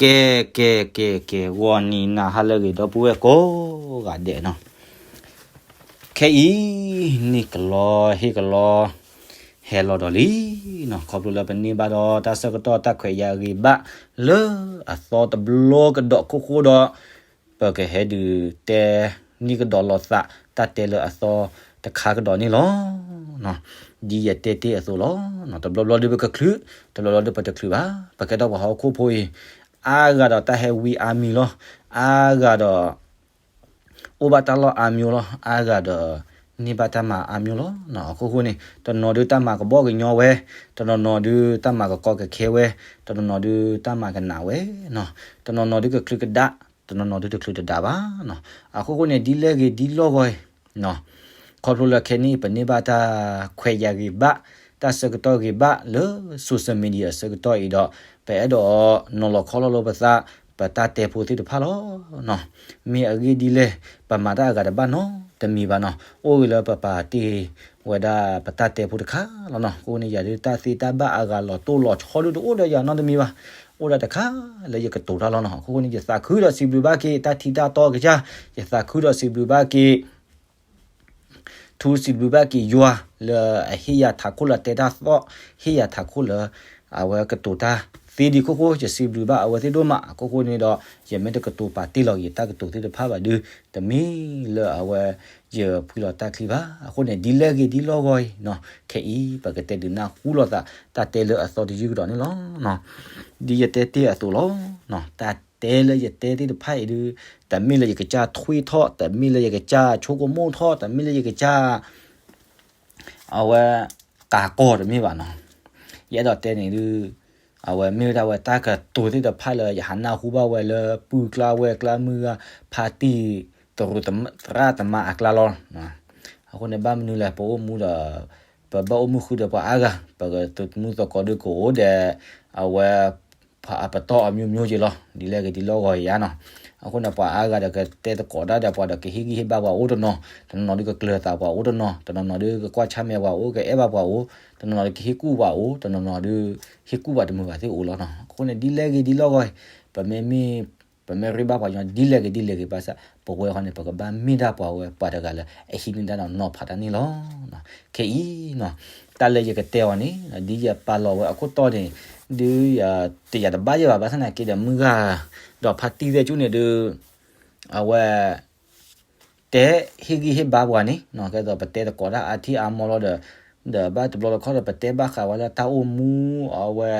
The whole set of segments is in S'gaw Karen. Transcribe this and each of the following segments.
ကဲ ကဲ ကဲ ကဲ ဂီၤနံၤနၤဟါလၢအဂ့ၤ ဒီပုၢ်ဝဲၢ်ကိးဂၤဒဲးနီၤ. ခဲအံၤ နံၣ်ကလီဟ့ၣ်ကလီ ဟဲလီၤဒီးလံနီၤ. ခီဖျိလၢပန့ၢ်ဘၣ်ဒီးတၢ်ဆၢကတီၢ်တၢ်ခွဲးယာ်ဂ့ၤဘၣ်လၢအသီတဘျီကဒီးခိၣ်ဃိဒီး ပကဟဲဒုးတဲ နံၣ်ကဒီးလိာ်သး တၢ်တဲလၢအသီတခါကဒီးန့ၣ်လီၤ. ဒ်ယတဲတ့ၢ်အသိးလီၤ. တဘျီဘျီဒုးပကချုး, တဘျီဘျီဒုးပတချုးဘၣ်. ပကဲထီၣ်ပှၤဟီၣ်ခိၣ်ဖိအံၤ အါဂၤဒီးတၢ်ဟဲဝံအါမံၤလီၤ. အါဂၤဒီး အိၣ်ဘၣ်တၢ်လီၢ်အါမံၤလီၤ. အါဂၤဒီး န့ၢ်ဘၣ်တၢ်မၤအါမံၤလီၤ. အခိၣ်ဃိန့ၣ် တနီၤနီၤဒုးတၢ်မၤကဘီကညီဝဲ, တနီၤနီၤဒုးတၢ်မၤကကီကခဲဝဲ, တနီၤနီၤဒုးတၢ်မၤကနးဝဲနီၤ. တနီၤနီၤဒုးကချုးကဒါ, တနီၤနီၤဒုးတချုးတဒါဘၣ်နီၤ. အခိၣ်ဃိန့ၣ် ဒ်လဲၣ်ဂ့ၤဒ်လီၢ်ဂီၤအံၤ ခီဖျိလၢခဲနံၣ်အံၤ ပန့ၢ်ဘၣ်တၢ်ခွဲးယာ်ဂ့ၤဘၣ်, တၢ်ဆၢကတီၢ်ဂ့ၤဘၣ်လၢ social media အဆၢကတီၢ်အံၤဒီး ပအဲၣ်ဒိးနီၤလီၤခီလီၤလိာ်ပသး ပတၢ်တဲဖိသ့ၣ်တဖၣ်လီၤ. မ့ၢ်အဂ့ၢ်ဒ်လဲၣ် ပမၤတၢ်အဂၤတဘၣ်နီတမံၤဘၣ်နီၤ. အိၣ်ဂ့ၤလၢပပာ်တ့ၢ်ဝဲဒၣ်ပတၢ်တဲဖိတခါလီၤနီၤ. အဃိန့ၣ် ယၤဒုးတၢ်သ့တၢ်ဘၣ်အဂၤလီၤတိၢ်လီၤဆီဒုးတအိၣ်ဒီးယၤနီတမံၤဘၣ်. အိၣ်ဒၣ်တခါလၢယကတိၤတၢ်လီၤနီၤ. အဃိန့ၣ် ယသးခုဒီးစံးဘျုးဘၣ်က့ၤ တၢ်ထံတၢ်တီကစၢ်, ယသးခုဒီးစံးဘျုးဘၣ်က့ၤ ထူစံးဘျုးဘၣ်က့ၤယွၤလၢအဟ့ၣ်ယၤထးခိၣ်လၢတဲတၢ်သီၣ်, ဟ့ၣ်ယၤထးခိၣ်လၢ အဝဲကတိၤတၢ်သ့ဒံးခိၣ်ဃိ, ယစံးဘျုးဘၣ်အဝဲသ့ၣ်ဒိၣ်မး. အခိၣ်ဃိန့ၣ်ဒီး ယမ့ၢ်တကတိၤပာ်တ့ၢ်လီၤက့ၤယတၢ်ကတိၤသ့ၣ်တဖၣ်ဘၣ်ဒုး တမ့ၢ်လၢအဝဲ ယဖှံလီၤတၢ်ချံဘၣ်. အဃိန့ၣ် ဒ်လဲၣ်ဂ့ၤဒ်လီၢ်ဂီၤအံၤနီၤ, ခဲအံၤ ပကတဲဒုးနၢ်ဟူလိာ်သး တၢ်တဲလၢအသီတယုၢ်ကဒီးန့ၣ်လီၤ. ဒ်ယတဲတ့ၢ်အသိးလီၤ. တၢ်တဲလၢယတဲသ့ၣ်တဖၣ်အံၤဒုး တမ့ၢ်လၢယကစၢ်ထွံၣ်ထီၣ်, တမ့ၢ်လၢယကစၢ်ဆိကမိၣ်ထီၣ်, တမ့ၢ်လၢယကစၢ် အဝဲ ကးကီၢ်တမ့ၢ်ဘၣ်နီၤ. ယအဲၣ်ဒိးတဲန့ၣ်ဒုး အဝဲမ့ၢ်ဝဲဒၣ်ဝဲတၢ်ကတိၤသ့ၣ်တဖၣ်လၢယဟးနၢ်ဟူဘၣ်ဝဲလၢပုၢ်ကျါဝဲၢ်ကျါမုၢ်ဂၤ ဖါတံၢ် တရူးသရၣ်သမါအကျါလီၤ. အဃိန့ၣ် ဘၣ်မနုၤလဲၣ် ပအိၣ်မူဒီး ပဘၣ်အိၣ်မူဃုာ်ဒီးပှၤအါဂၤ ပကသမူသကိးဒုးကအိၣ်ဒီး အဝဲ အပတီၢ်အမျိုးမျိုးက့ၤလီၤ. ဒ်လဲၣ်ဂ့ၤဒ်လီၢ်ဂီၤအံၤဧါနီၤ. အဃိန့ၣ် ပှၤအါဂၤဒီးကတဲသကိးတၢ်ဒီး ပှၤဒီးကဟ့ၣ်ဂံၢ်ဟ့ၣ်ဘါပှၤအိၣ်တနီၤ, တနီၤနီၤဒုးကကျၢၤသးပှၤအိၣ်တနီၤ, တနီၤနီၤဒုးကကွၢ်ဆၢၣ်မဲာ်ပှၤအိၣ်, ကအဲၣ်ဘၣ်ပှၤအိၣ်, တနီၤနီၤဒုးကဟ့ၣ်ကူၣ်ပှၤအိၣ်, တနီၤနီၤဒုး ဟ့ၣ်ကူၣ်ပှၤတမုာ်ဘၣ်သ့ၣ်အိၣ်လီၤနီၤ. အဃိန့ၣ် ဒ်လဲၣ်ဂ့ၤဒ်လီၢ်ဂီၤအံၤ ပမ့ၢ်မ့ၢ် ပမ့ၢ်ရ့ဘၣ်ပှၤကညီ ဒ်လဲၣ်ဂ့ၤဒ်လဲၣ်ဂ့ၤဘၣ်ဆၣ် ပဝဲဃီန့ၣ် ပကဘၣ်မ့ၢ်ဒၣ်ပှၤဝဲပှၤတဂၤလၢ အဟံးန့ၢ်တၢ်ဒီးနီၤဖးတၢ်န့ၣ်လီၤ. ခဲအံၤနီၤ တၢ်လၢယကတဲအီၤန့ၣ် ဒ်ယပာ်လီၤဝဲအခိၣ်တီန့ၣ် ဒုးယတယာ်တဘၣ်ယဲၢ်ဘၣ် ဘၣ်ဆၣ်သနာ်က့ဒီး မုၢ်ဂၤ ဒီးဖါတံၢ်သ့ၣ်ကၠူၣ်န့ၣ်ဒုး အဝဲ တဲဟ့ၣ်ဂံၢ်ဟ့ၣ်ဘါပှၤန့ၣ် ကဲသိးပတဲသကိးတၢ်အါထံၣ်အါမီၢ်လီၤဒီး ဒီးဘၣ်တဘျီတခီၣ်ဒီး ပတဲဘၣ်ဃးဝဲလၢတၢ်အိၣ်မူ အဝဲ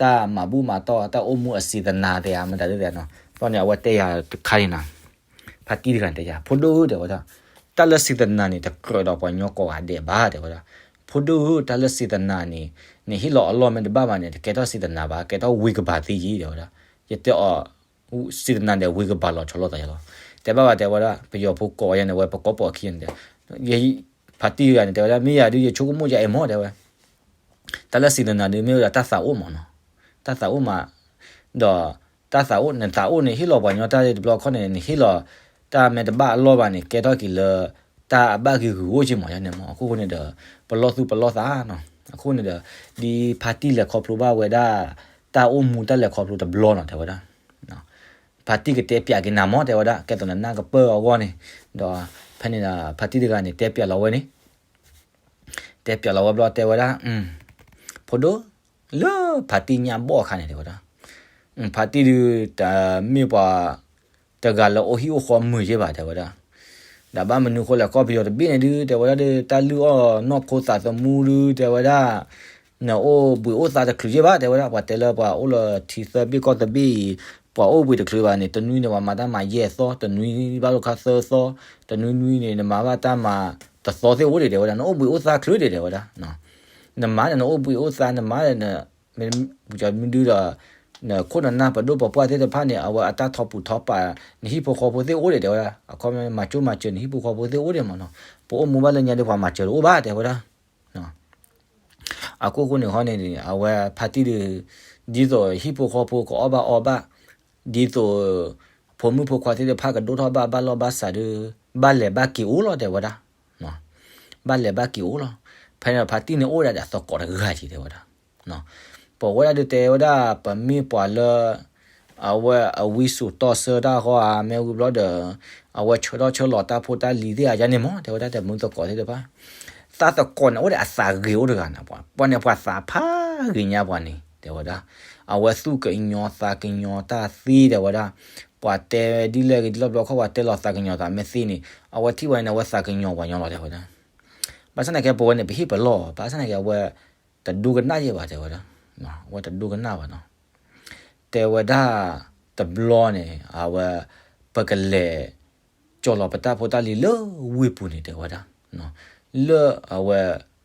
တၢ်မၤဘူၣ်မၤတီၢ် တၢ်အိၣ်မူအစံးသနာ်သ့ဧါ မတၤသ့ၣ်ဧါနီၤ. ဘၣ်န့ၣ် အဝဲတဲယၤတခါန့ၣ်နီၤ ဖါတံၢ်တဂၤန့ၣ်တဲယၤ ဖိဒိၣ်ဧၢ တဲဝဲဒၣ် တၢ်လၢစံးသနာ်န့ၣ် တကြၢးဒီးပှၤကညီကိးဂၤဒဲးဘၣ် တဲဝဲဒၣ်. ဖိဒိၣ်ဧၢ တၢ်လၢစံးသနာ်န့ၣ် နဟ့ၣ်လီၤအလီၢ်မ့ၢ်တဘၣ်ဘၣ်န့ၣ် တကဲထီၣ်စံးသနာ်ဘၣ် ကဲထီၣ်ဝ့ၤကပၤသ့ယံၤ တဲဝဲဒၣ်. ယတဲအီၤ စံးသနာ်ဒီးဝ့ၤကပၤလီၤဆီလိာ်သးယၤလီၤ. တဲဘၣ်ဘၣ် တဲဝဲဒၣ် ပယီၤဖိကိးယၤန့ၣ် ဝဲပကိးပိာ်အခံန့ၣ် ဖါတံၢ်တဂၤန့ၣ် တဲဝဲဒၣ် မ့ၢ်ယၤဒုး ယဆိကမိၣ်ယၤအဲၣ်မီၢ် တဲဝဲ တၢ်လၢစံးသနာ်ဒုး မ့ၢ်ဝဲဒၣ်တၢ်သးအိၣ်မးနီၤ. တၢ်သးအိၣ်မး ဒီးတၢ်သးအိၣ် နသးအိၣ်န့ၣ် ဟ့ၣ်လီၤပှၤကညီတၢ်တဘျီခီၣ်န့ၣ် နဟ့ၣ်လီၤတၢ်မ့ၢ်တဘၣ်အလီၢ်ဘၣ်န့ၣ် ကဲထီၣ်က့ၤလၢ တၢ်အဘၣ်ဂ့ၤဂ့ၤအိၣ်က့ၤမးန့ၣ်မး. အခိၣ်ဃိန့ၣ်ဒီး ပလီၢ်သူၣ်ပလီၢ်သးနီၤ. အခိၣ်ဃိန့ၣ်ဒီး ဒ်ဖါတံၢ်လဲၤခီဖျိဘၣ်ဝဲဒၣ် တၢ်အိၣ်မူတၢ်လဲၤခီဖျိတဘျီနီၤ တဲဝဲဒၣ် ဖါတံၢ်ကတဲပၠးက့ၤနၤမး တဲဝဲဒၣ် ကဲသိးနနၢ်ကပၢၢ်အဂီၢ်န့ၣ် ဒီးဖဲန့ၣ်ဒီး ဖါတံၢ်တဂၤန့ၣ် တဲပၠးလီၤဝဲန့ၣ် တဲပၠးလီၤဝဲဘျီ တဲဝဲဒၣ် ဖိဒိၣ် လၢဖါတံၢ်ညၣ်ဘီၣ်အခါန့ၣ် တဲဝဲဒၣ် ဖါတံၢ်ဒုး တမ့ၢ်ပှၤတဂၤလၢအိၣ်ဟံၣ်အိၣ်ဃီမုာ်ယဲၢ်ဘၣ် တဲဝဲဒၣ်. ဒီးဘၣ်မနုၤဃိလဲၣ် ကီၢ်ပယီၤတဘ့ၣ်န့ၣ်ဒုး တဲဝဲဒၣ်ဒီး တၢ်လုၢ်အီၣ်နီၢ်ခိသးသမူဒုး တဲဝဲဒၣ် နအိၣ်ဘှံးအိၣ်သါတချုးယဲၢ်ဘၣ် တဲဝဲဒၣ်. ပှၤတဲလၢပှၤအိၣ်လၢထံသၢဘ့ၣ်ကီၢ်သဘ့ၣ်အံၤ ပှၤအိၣ်ဘှံးတချုးဘၣ်န့ၣ် တနွံန့ၣ် ပှၤမၤတၢ်မၤယဲၢ်သီ, တနွံဘၣ်လိာ်ခါသၢသီ, တနွံနွံန့ၣ် နမၤဘၣ်တၢ်မၤတသီသ့ၣ်အိၣ်ဒံး တဲဝဲဒၣ်. နအိၣ်ဘှံးအိၣ်သါချုးဒံး တဲဝဲဒၣ်. နမၤန့ၣ် နအိၣ်ဘှံးအိၣ်သါ နမၤ မ့ၢ်ဒုးဒီး နခိၣ်နနၢ်ပဒိၣ်ပပှၢ်သ့ၣ်တဖၣ်န့ၣ် အဝဲအတၢ်ထီၣ်ပူၤထီၣ်ပာ် နဟံၣ်ဖိဃီဖိသ့ၣ်အိၣ်ဒံး တဲဝဲဒၣ်. အခီပညီမၤကၠိမၤစၢၤနဟံၣ်ဖိဃီဖိသ့ၣ်အိၣ်ဒံးမးနီၤ. ပအိၣ်မူဘၣ်လၢညါဒီးပှၤမၤစၢၤတအိၣ်ဘၣ် တဲဝဲဒၣ်. အခိၣ်ဃိန့ၣ်ဃီန့ၣ် အဝဲဖါတံၢ်ဒီး ဒ်သိးဟံၣ်ဖိဃီဖိကအီၣ်ဘၣ်အီဘၣ်, ဒ်သိး ဖိမုၣ်ဖိခွါသ့ၣ်တဖၣ်ကဒိၣ်ထီၣ်ဘၣ်ဘၣ်လီၢ်ဘၣ်စးဒီး ဘၣ်လဲၤဘၣ်က့ၤအိၣ်လီၤ တဲဝဲဒၣ်. ဘၣ်လဲၤဘၣ်က့ၤအိၣ်လီၤ. ဖဲန့ၣ်ဖါတံၢ်န့ၣ်အိၣ်ဒၣ်ဒီးအသကိးတဂၤက့ၤ တဲဝဲဒၣ်. ပိာ်ဝဲဒၣ်ဒုးတဲဝဲဒၣ် ပမ့ၢ်ပှၤလၢ အဝဲအဝံစိာ်တီဆှၢတၢ်ဃီဧါ မ့ၢ်ဝံၤဘျီဒီး အဝဲဆှၢထီၣ်ဆှၢလီၤတၢ်ဖိတၢ်လံၤသ့ၣ်ဧါ ယါန့ၣ်မး တဲဝဲဒၣ် တမူသကိးသ့ၣ်တဖၣ် သးသကိးန့ၣ် အိၣ်ဒီးအသးဂ့ၤအိၣ်တဂၤန့ၣ် ပှၤန့ၣ်ပှၤသးဖးဂ့ၤညါပှၤန့ၣ် တဲဝဲဒၣ် အဝဲသူၣ်ကညီၤသးကညီၤတၢ်သ့ တဲဝဲဒၣ် ပှၤတဲဒ်လဲၣ်ဂ့ၤဒ်လဲၣ်ဘျီခီ ပှၤတဲလီၤသးကညီၤသးမ့ၢ်သ့န့ၣ် အဝဲထံၣ်ဝဲန့ၣ် အဝဲသးကညီၤပှၤညီလီၤ တဲဝဲဒၣ် ဘၣ်ဆၣ်သနာ်က့ ပဝဲန့ၣ် ပဟ့ၣ်ပလီၢ် ဘၣ်ဆၣ်သနာ်က့ အဝဲတဒိကနၣ်ယဲၢ်ဘၣ် တဲဝဲဒၣ် အဝဲတဒိကနၣ်ဘၣ်နီၤ တဲဝဲဒၣ် တဘျီန့ၣ် အဝဲ ပကလဲၤ ကၠီလီၤပတၢ်ဖိတၢ်လံၤလၢဝ့ၢ်ပူၤန့ၣ် တဲဝဲဒၣ် လၢအဝဲ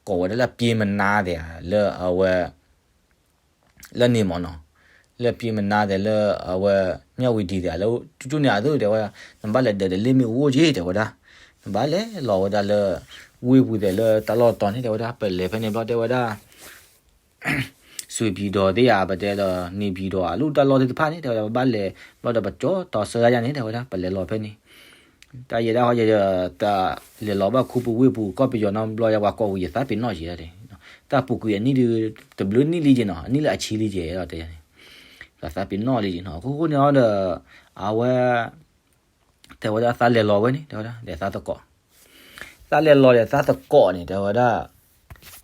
ကိးဝဲဒၣ်လၢပျ့ၤမနါသ့ၣ်ဧါ လၢအဝဲ လၢန့ၣ်မးနီၤ လၢပျ့ၤမနါသ့ၣ် လၢအဝဲ မၠၣ်ဝံၤဒံးသ့ၣ်ဧါ လၢကၠူကၠူန့ၣ်အသိး တဲဝဲဒၣ် နဘၣ်လဲၤဒၢးဒီးလ့ၣ်မ့ၣ်အူအိၣ်က့ တဲဝဲဒၣ် နဘၣ်လဲၤလီၤဝဲဒၣ်လၢ ဝ့ၢ်ပူၤသ့ၣ် လၢတၢ်လီၢ်တတီၤန့ၣ် တဲဝဲဒၣ် ပလဲၤဖဲန့ၣ်ဘျီ တဲဝဲဒၣ် စွ့ၤပံၤဒီးသ့ၣ်ဧါ ပတဲဒီး န့ၣ်ပံၤဒီး အလိၣ်တၢ်လီၢ်သ့ၣ်တဖၣ်န့ၣ် တဲဝဲဒၣ် ပဘၣ်လဲၤ ဘျီဒီးပကၠီတီဆှၢယါန့ၣ် တဲဝဲဒၣ် ပလဲၤလီၤဖဲန့ၣ် တၢ်ယဲဒၣ်ဟီယဲ တၢ်လဲၤလီၤဘၣ်ခူပူၤဝ့ၢ်ပူၤ ကီၢ်ပယီၤနီတဘျီ ယပှၤကိးဝံၤ ယသးပ့ၤနီၣ်ယဲဒၣ် တၢ်ပူၤကွံာ်အနံၣ်ဒုး တဘျုးနံၣ်လံယဲနီၤ အနံၣ်လၢအဆံလံယဲဒီးတဲယဲန့ၣ် ယသးပ့ၤနီၣ်လံယဲနီၤ အခိၣ်ဃိန့ၣ်ဒီး အဝဲ တဲဝဲဒၣ်သးလဲၤလီၤဝဲန့ၣ် တဲဝဲဒၣ် ဒီးသးသကိး သးလဲၤလီၤဒီးသးသကိးန့ၣ် တဲဝဲဒၣ်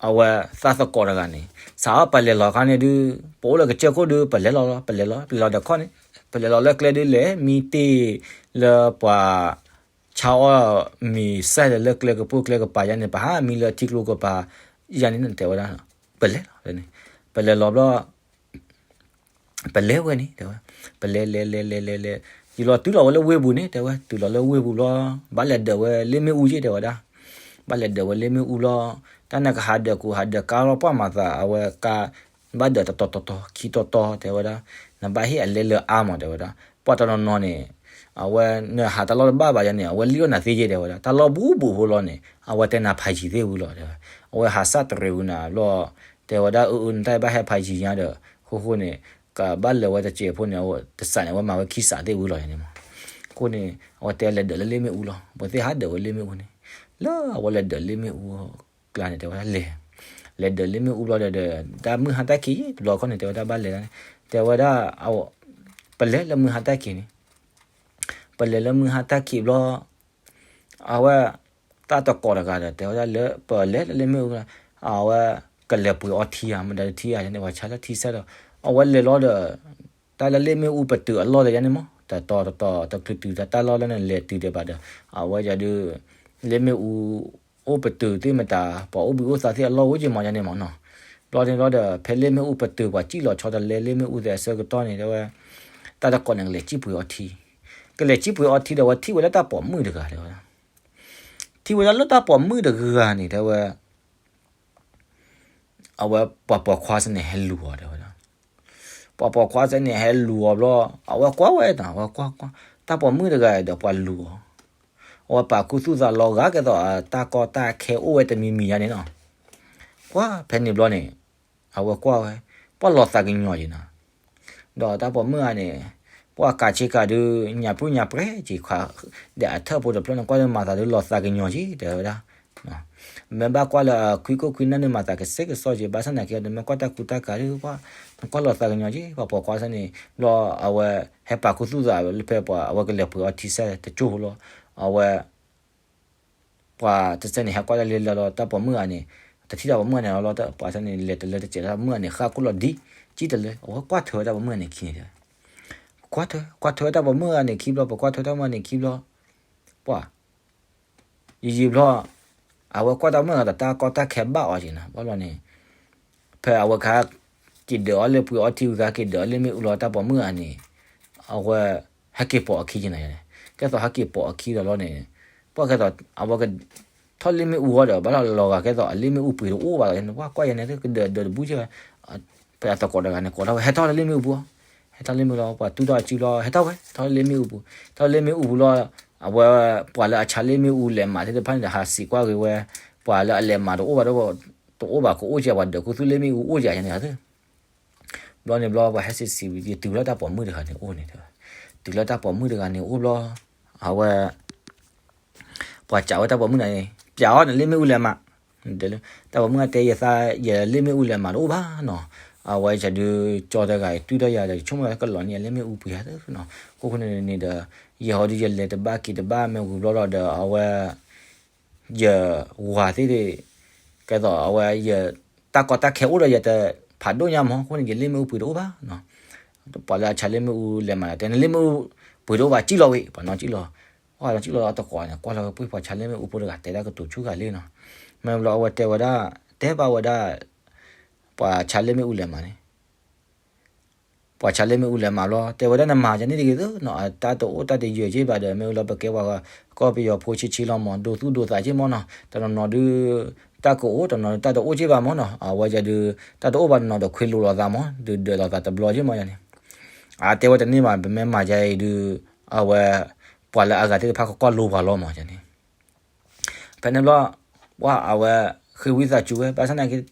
အဝဲသးသကိးတဂၤန့ၣ် စးအီၣ်ပလဲၤလီၤခါန့ၣ်ဒုး ပအိၣ်လၢကစၢၢ်ခိၣ်ဒုး ပလဲၤလီၤလီၤ ပလဲၤလီၤ ပလဲၤလီၤဒီးခီန့ၣ် ပလဲၤလီၤလၢကျဲဒုးလဲၤ မံတ့ၢ်လၢပှၤ ဆါအီၣ်မံၤစဲၣ်ဒီး လၢကျဲကပိာ်ကျဲကပၤယါန့ၣ် ပဟးမံလၢထံကျိကပၤ ယါန့ၣ်တဲဝဲဒၣ် ပလဲၤလီၤ ပလဲၤလီၤဘျီ ပလဲၤဝဲန့ၣ် တဲဝဲ ပလဲၤလဲၤလဲၤလဲၤလဲၤလဲၤ ယံာ်လီၤတုၤလီၤဝဲလၢဝ့ၢ်ပူၤန့ၣ် တဲဝဲ တုၤလီၤလၢဝ့ၢ်ပူၤဘျီ ဘၣ်လဲၤဒၢးဝဲလ့ၣ်မ့ၣ်အူယ့ၢ် တဲဝဲဒၣ် ဘၣ်လဲၤဒၢးဝဲလ့ၣ်မ့ၣ်အူဘျီ တၢ်နကဟးဒၢးကူးဟးဒၢးကါလီၤ ပှၢ်မၤသး အဝဲကါ ဘၣ်ဒၢးတတီၤတတီၤ ခံတီၤတီၤ တဲဝဲဒၣ် နဘၣ်ဟ့ၣ်အလဲလၢအါမး တဲဝဲဒၣ် ပှၢ်တနီၤနီၤန့ၣ် အဝဲနဟးတၢ်လီၢ်တဘၣ်ဘၣ်ယါန့ၣ် အဝဲလံၣ်အီၣ်နၤသ့ယဲၢ် တဲဝဲဒၣ် တၢ်လီၢ်ဘူးဘူးဖိလီၤန့ၣ် အဝဲတဲနၤဖးယံၤသ့ၣ်ဝံၤလီၤ တဲဝဲ အဝဲဟးစၢ်တရံးဝံၤနၤဘျီ တဲဝဲဒၣ် အၢ အၢ နတၢ်အံၤဘၣ်ဟဲဖးယံၤညါဒီး အခိၣ်ဃိန့ၣ် ကဘၣ်လဲၤဝဲတစဲးဖိန့ၣ် တစးန့ၣ် အဝဲမၤဝဲခံစးသ့ၣ်ဝံၤလီၤန့ၣ်မး အဃိန့ၣ် အဝဲတဲလဲၤဒၢးလၢလ့ၣ်မ့ၣ်အူလီၤ ပှၤသ့ၣ်ဟးဒၢးဝဲလ့ၣ်မ့ၣ်အူန့ၣ် လၢအဝဲလဲၤဒၢးလ့ၣ်မ့ၣ်အူကျါန့ၣ် တဲဝဲဒၣ်လဲၤ လဲၤဒၢးလ့ၣ်မ့ၣ်အူဘျီဒီး တၢ်မုၢ်ဟါတၢ်ခံးယံၤတဘျီခီန့ၣ် တဲဝဲဒၣ်ဘၣ်လဲၤဒၣ်န့ၣ် တဲဝဲဒၣ် ပလဲၤလၢမုၢ်ဟါတၢ်ခံးန့ၣ် ပလဲၤလၢမုၢ်ဟါတၢ်ခံးဘျီ အဝဲ တၢ်တကိးတဂၤဒီး တဲဝဲဒၣ်လၢ ပလဲၤလၢလ့ၣ်မ့ၣ်အူ အဝဲ ကလဲၤပှ့ၤအီထံဧါ မတၤတထံဧါန့ၣ် ပှၤဆါလၢထံဆၢဒီး အဝဲလဲၤလီၤဒီး တၢ်လၢလ့ၣ်မ့ၣ်အူပတုာ်အလီၢ်တယါန့ၣ်မး တတီၤတတီၤ တချုးတုၤတၢ်တၢ်လီၢ်လၢန့ၣ် လဲၤတုၤဒံးဘၣ်ဒီး အဝဲယၤဒုး လ့ၣ်မ့ၣ်အူ အိၣ်ပတုာ်သ့ၣ်မတၤ ပှၤအိၣ်ဘှံးအိၣ်သါသ့ၣ်အလီၢ်အိၣ်က့ၤမးယါန့ၣ်မးနီၤ ဘျီန့ၣ်ဘျီဒီး ဖဲလ့ၣ်မ့ၣ်အူပတုာ် ပှၤစံၣ်လီၤဆီတလဲ လ့ၣ်မ့ၣ်အူသ့ၣ်အဆၢကတီၢ်န့ၣ် တဲဝဲ တၢ်တကိးန့ၣ် ကလဲၤစံၣ်ပှ့ၤအီထံ ကလဲၤစံၣ်ပှ့ၤအီထံဒီး အဝဲထံၣ်ဝဲလၢတၢ်ပိာ်မုၣ်တဂၤ တဲဝဲ ထံၣ်ဝဲဒၣ်လၢတၢ်ပိာ်မုၣ်တဂၤန့ၣ် တဲဝဲ အဝဲပှၤပိာ်ခွါစ့ၢ်န့ၣ် ဟဲလူၤအီၤ တဲဝဲဒၣ် ပှၤပိာ်ခွါစ့ၢ်န့ၣ် ဟဲလူၤအီၤဘျီ အဝဲကွၢ်ဝဲတၢ် အဝဲကွၢ်ကွၢ် တၢ်ပိာ်မုၣ်တဂၤဒီးပှၤလူၤအီၤ အဝဲပာ်ခူသူၣ်သးလီၤဂာ်ကဲသိး တၢ်ကီတၢ်ခဲအိၣ်ဝဲတမံၤမံၤယါန့ၣ်နီၤ ကွၢ်ဖဲန့ၣ်ဘျီန့ၣ် အဝဲကွၢ်ဝဲ ပှၤလီၤသးကညီၤယံၤနီၤ ဒီးတၢ်ပိာ်မုၣ်ဂၤန့ၣ် ပှၤကးဆ့ကၤဒုး ညၣ်ပြူၣ်ညၣ်ပြဲက့ၤခွါ ဒီးအထၢၣ်ဖိတဖျၢၣ်န့ၣ် ကွၢ်လၢမၤသးဒုးလီၤသးကညီၤက့ၤ တဲဝဲဒၣ် မ့ၢ်ဘၣ်ကွၢ်လၢအခွံခိၣ်ခွံနၢ်န့ၣ် မၤသးကစဲကစီက့ၤ ဘၣ်ဆၣ်သနာ်က့ တမ့ၢ်ကွၢ်တၢ်ကူတၢ်ကၤဒုး ကွၢ်လီၤသးကညီၤက့ၤ ပှၤပိာ်ခွါစ့ၢ်န့ၣ် ဘျီအဝဲ ဟဲပာ်ခူသူၣ်သးလၢဖဲပှၤအဝဲကလဲၤပှ့ၤအီထံစဲတကၠိၢ်ဖိလီၤ အဝဲ ပှၤတစဲန့ၣ် ဟဲကွၢ်တၢ်လၢလၢလီၤ တၢ်ပိာ်မုၣ်ဂၤန့ၣ် တထံၣ်တၢ်ပိာ်မုၣ်ဂၤန့ၣ်လီၤ ပှၤစဲန့ၣ် လဲၤတလၢတစဲး တၢ်ပိာ်မုၣ်ဂၤန့ၣ် ဃၣ်ခိၣ်လီၤဒံး ကံၣ်တလၢ အဝဲကွၢ်ထွဲဝဲတၢ်ပိာ်မုၣ်ဂၤန့ၣ်ခံန့ၣ် ကွၢ်ထွဲ ကွၢ်ထွဲဝဲတၢ်ပိာ်မုၣ်ဂၤန့ၣ်ခံဘျီ ပကွၢ်ထွဲတၢ်ပိာ်မုၣ်ဂၤန့ၣ်ခံဘျီ ပှၤ ယံာ်ယံာ်ဘျီ အဝဲကွၢ်တၢ်ပိာ်မုၣ်ဂၤဒီး တၢ်ကီတၢ်ခဲဘၣ်အီၤက့ၤနၤ ဘၣ်လီၤန့ၣ် ဖဲအဝဲကဟဲက့ၤဒၢးအီၤလၢပှ့ၤအီထံဝံၤ ကဟဲက့ၤဒၢးအီၤလၢမ့ၣ်အူလီၤ တၢ်ပိာ်မုၣ်ဂၤန့ၣ် အဝဲ ဟဲက့ၤပိာ်အခံက့ၤနၤ ကဲသိးဟဲက့ၤပိာ်အခံဒီးလီၤန့ၣ် ပှၤကဲသိး အဝဲက ထီၣ်လၢမ့ၣ်အူအဂီၢ်ဒီး ဘၣ်လီၤလီၤဂာ်ကဲသိး အလ့ၣ်မ့ၣ်အူပှ့ၤတအိၣ်ဘၣ်လီၤ ပှၤကွၢ်ယဲန့ၣ် ကဒၢးဒၢးတဘူးကဲ ဖဲအသကိးတဂၤန့ၣ် ကိးထီၣ်ဝဲ ဟဲထီၣ်လၢလ့ၣ်မ့ၣ်အူပူၤ ဟဲထီၣ်လ့ၣ်မ့ၣ်အူလီၤ ပှၤတူၢ်ထီၣ်အစုလီၤ ဟဲထီၣ်ဝဲ ထီၣ်လၢလ့ၣ်မ့ၣ်အူပူၤ ထီၣ်လၢလ့ၣ်မ့ၣ်အူပူၤလီၤ အဝဲ ပှၤလၢအဆါလ့ၣ်မ့ၣ်အူလဲၤမးသ့ၣ်တဖၣ်န့ၣ်ဒီး ဟးစံးကွၢ်က့ၤဝဲ ပှၤလၢအလဲၤမးတအိၣ်ဘၣ်ဒီး တအိၣ်ဘၣ်ကအိၣ်ကဲ ပှၤဒၢးခူသူၣ်လ့ၣ်မ့ၣ်အူအိၣ်ကဲန့ၣ် ဘျီန့ၣ်ဘျီ ပှၤဟဲစံးစံးဝံၤ ယတုၤလၢတၢ်ပိာ်မုၣ်တဂၤန့ၣ်အိၣ်န့ၣ် တဲဝဲ တုၤလၢတၢ်ပိာ်မုၣ်တဂၤန့ၣ်အိၣ်ဘျီ အဝဲ ပှၤစံးဝဲတၢ်ပိာ်မုၣ်န့ၣ် ပျးအီၤန့ၣ်လ့ၣ်မ့ၣ်အူလဲၤမး တၢ်ပိာ်မုၣ်ဂၤတဲ ယသး ယလ့ၣ်မ့ၣ်အူလဲၤမးတအိၣ်ဘၣ်နီၤ အဝဲယဒုး ကၠီတဂၤအံၤ တုၤဒီးယၤဒီး ယဆိကမိၣ်ကလီၤန့ၢ်ယလ့မ့ၣ်အူပှ့ၤဧါနီၤ. အဃိန့ၣ်န့ၣ်ဒီး ယဟီဒုးယလဲၤတဘၣ်က့ၤတဘၣ် မ့ၢ်ဝံၤဘျီဒီး အဝဲ ယဝၤသ့ၣ် ကဲသိးအဝဲယ တၢ်ကီတၢ်ခဲအိၣ်ဒီးယၤတဖးဒိၣ်ညါမး အဃိန့ၣ် ယလ့မ့ၣ်အူပှ့ၤတအိၣ်ဘၣ်နီၤ. ပှၤလၢအဆါလ့မ့ၣ်အူလဲၤမး တဲနလ့မ့ၣ်အူပှ့ၤတအိၣ်ဘၣ် စံၣ်လီၤဝံၤ ပှၤနီၤစံၣ်လီၤ. ပှၤနီၤစံၣ်လီၤအတကိးန့ၣ် ကွၢ်လီၤဝဲပှ့ၤပှၤဆါလ့မ့ၣ်အူဖိတဂၤ တဲဒၣ်ကတိၤဆူၣ်ဂၤလံနီၤ. မ့ၢ်ဘျီအဝဲတဲဝဲဒၣ် တဲဘၣ်ဝဲဒၣ် ပှၤဆါလ့မ့ၣ်အူလဲၤမးန့ၣ် ပှၤဆါလ့မ့ၣ်အူလဲၤမးလီၤ တဲဝဲဒၣ်နမၤယၤန့ၣ်တဂ့ၤသ့နီၤ အတၢ်တအိၣ်တၢ်တယၢၤက့ဘၣ်ဒီး မ့ၢ်ဝံၤလီၤပကဲပှၤကီၢ်ပယီၤဖိဆံးဆံးလီၤမး ဒိသူၣ်ဒိသးက့မးနီၤ တနီၤနီၤဒုး တၢ်ကအိၣ် တနီၤနီၤတၢ်တအိၣ်က့ဘၣ်မးနီၤ အဝဲယၤဒုး တၢ်တအိၣ်ဘၣ်တနီၤဒီးခွ့လိာ်လီၤသးမး ဒုးဒၢးလီၤသးတဘျီက့မးယၤန့ၣ် အတဲဝဲတန့ၢ်ဘၣ် ပမ့ၢ်မၤယၤအံၤဒုး အဝဲ ပှၤလၢအဂၤသ့ၣ်တဖၣ်ကကွၢ်လိပှၤလီၤမးယၤန့ၣ် ဖဲန့ၣ်ဘျီ ပှၤအဝဲ ဃ့ဝံသးစူၤဝဲ ဘၣ်ဆၣ်သနာ်က့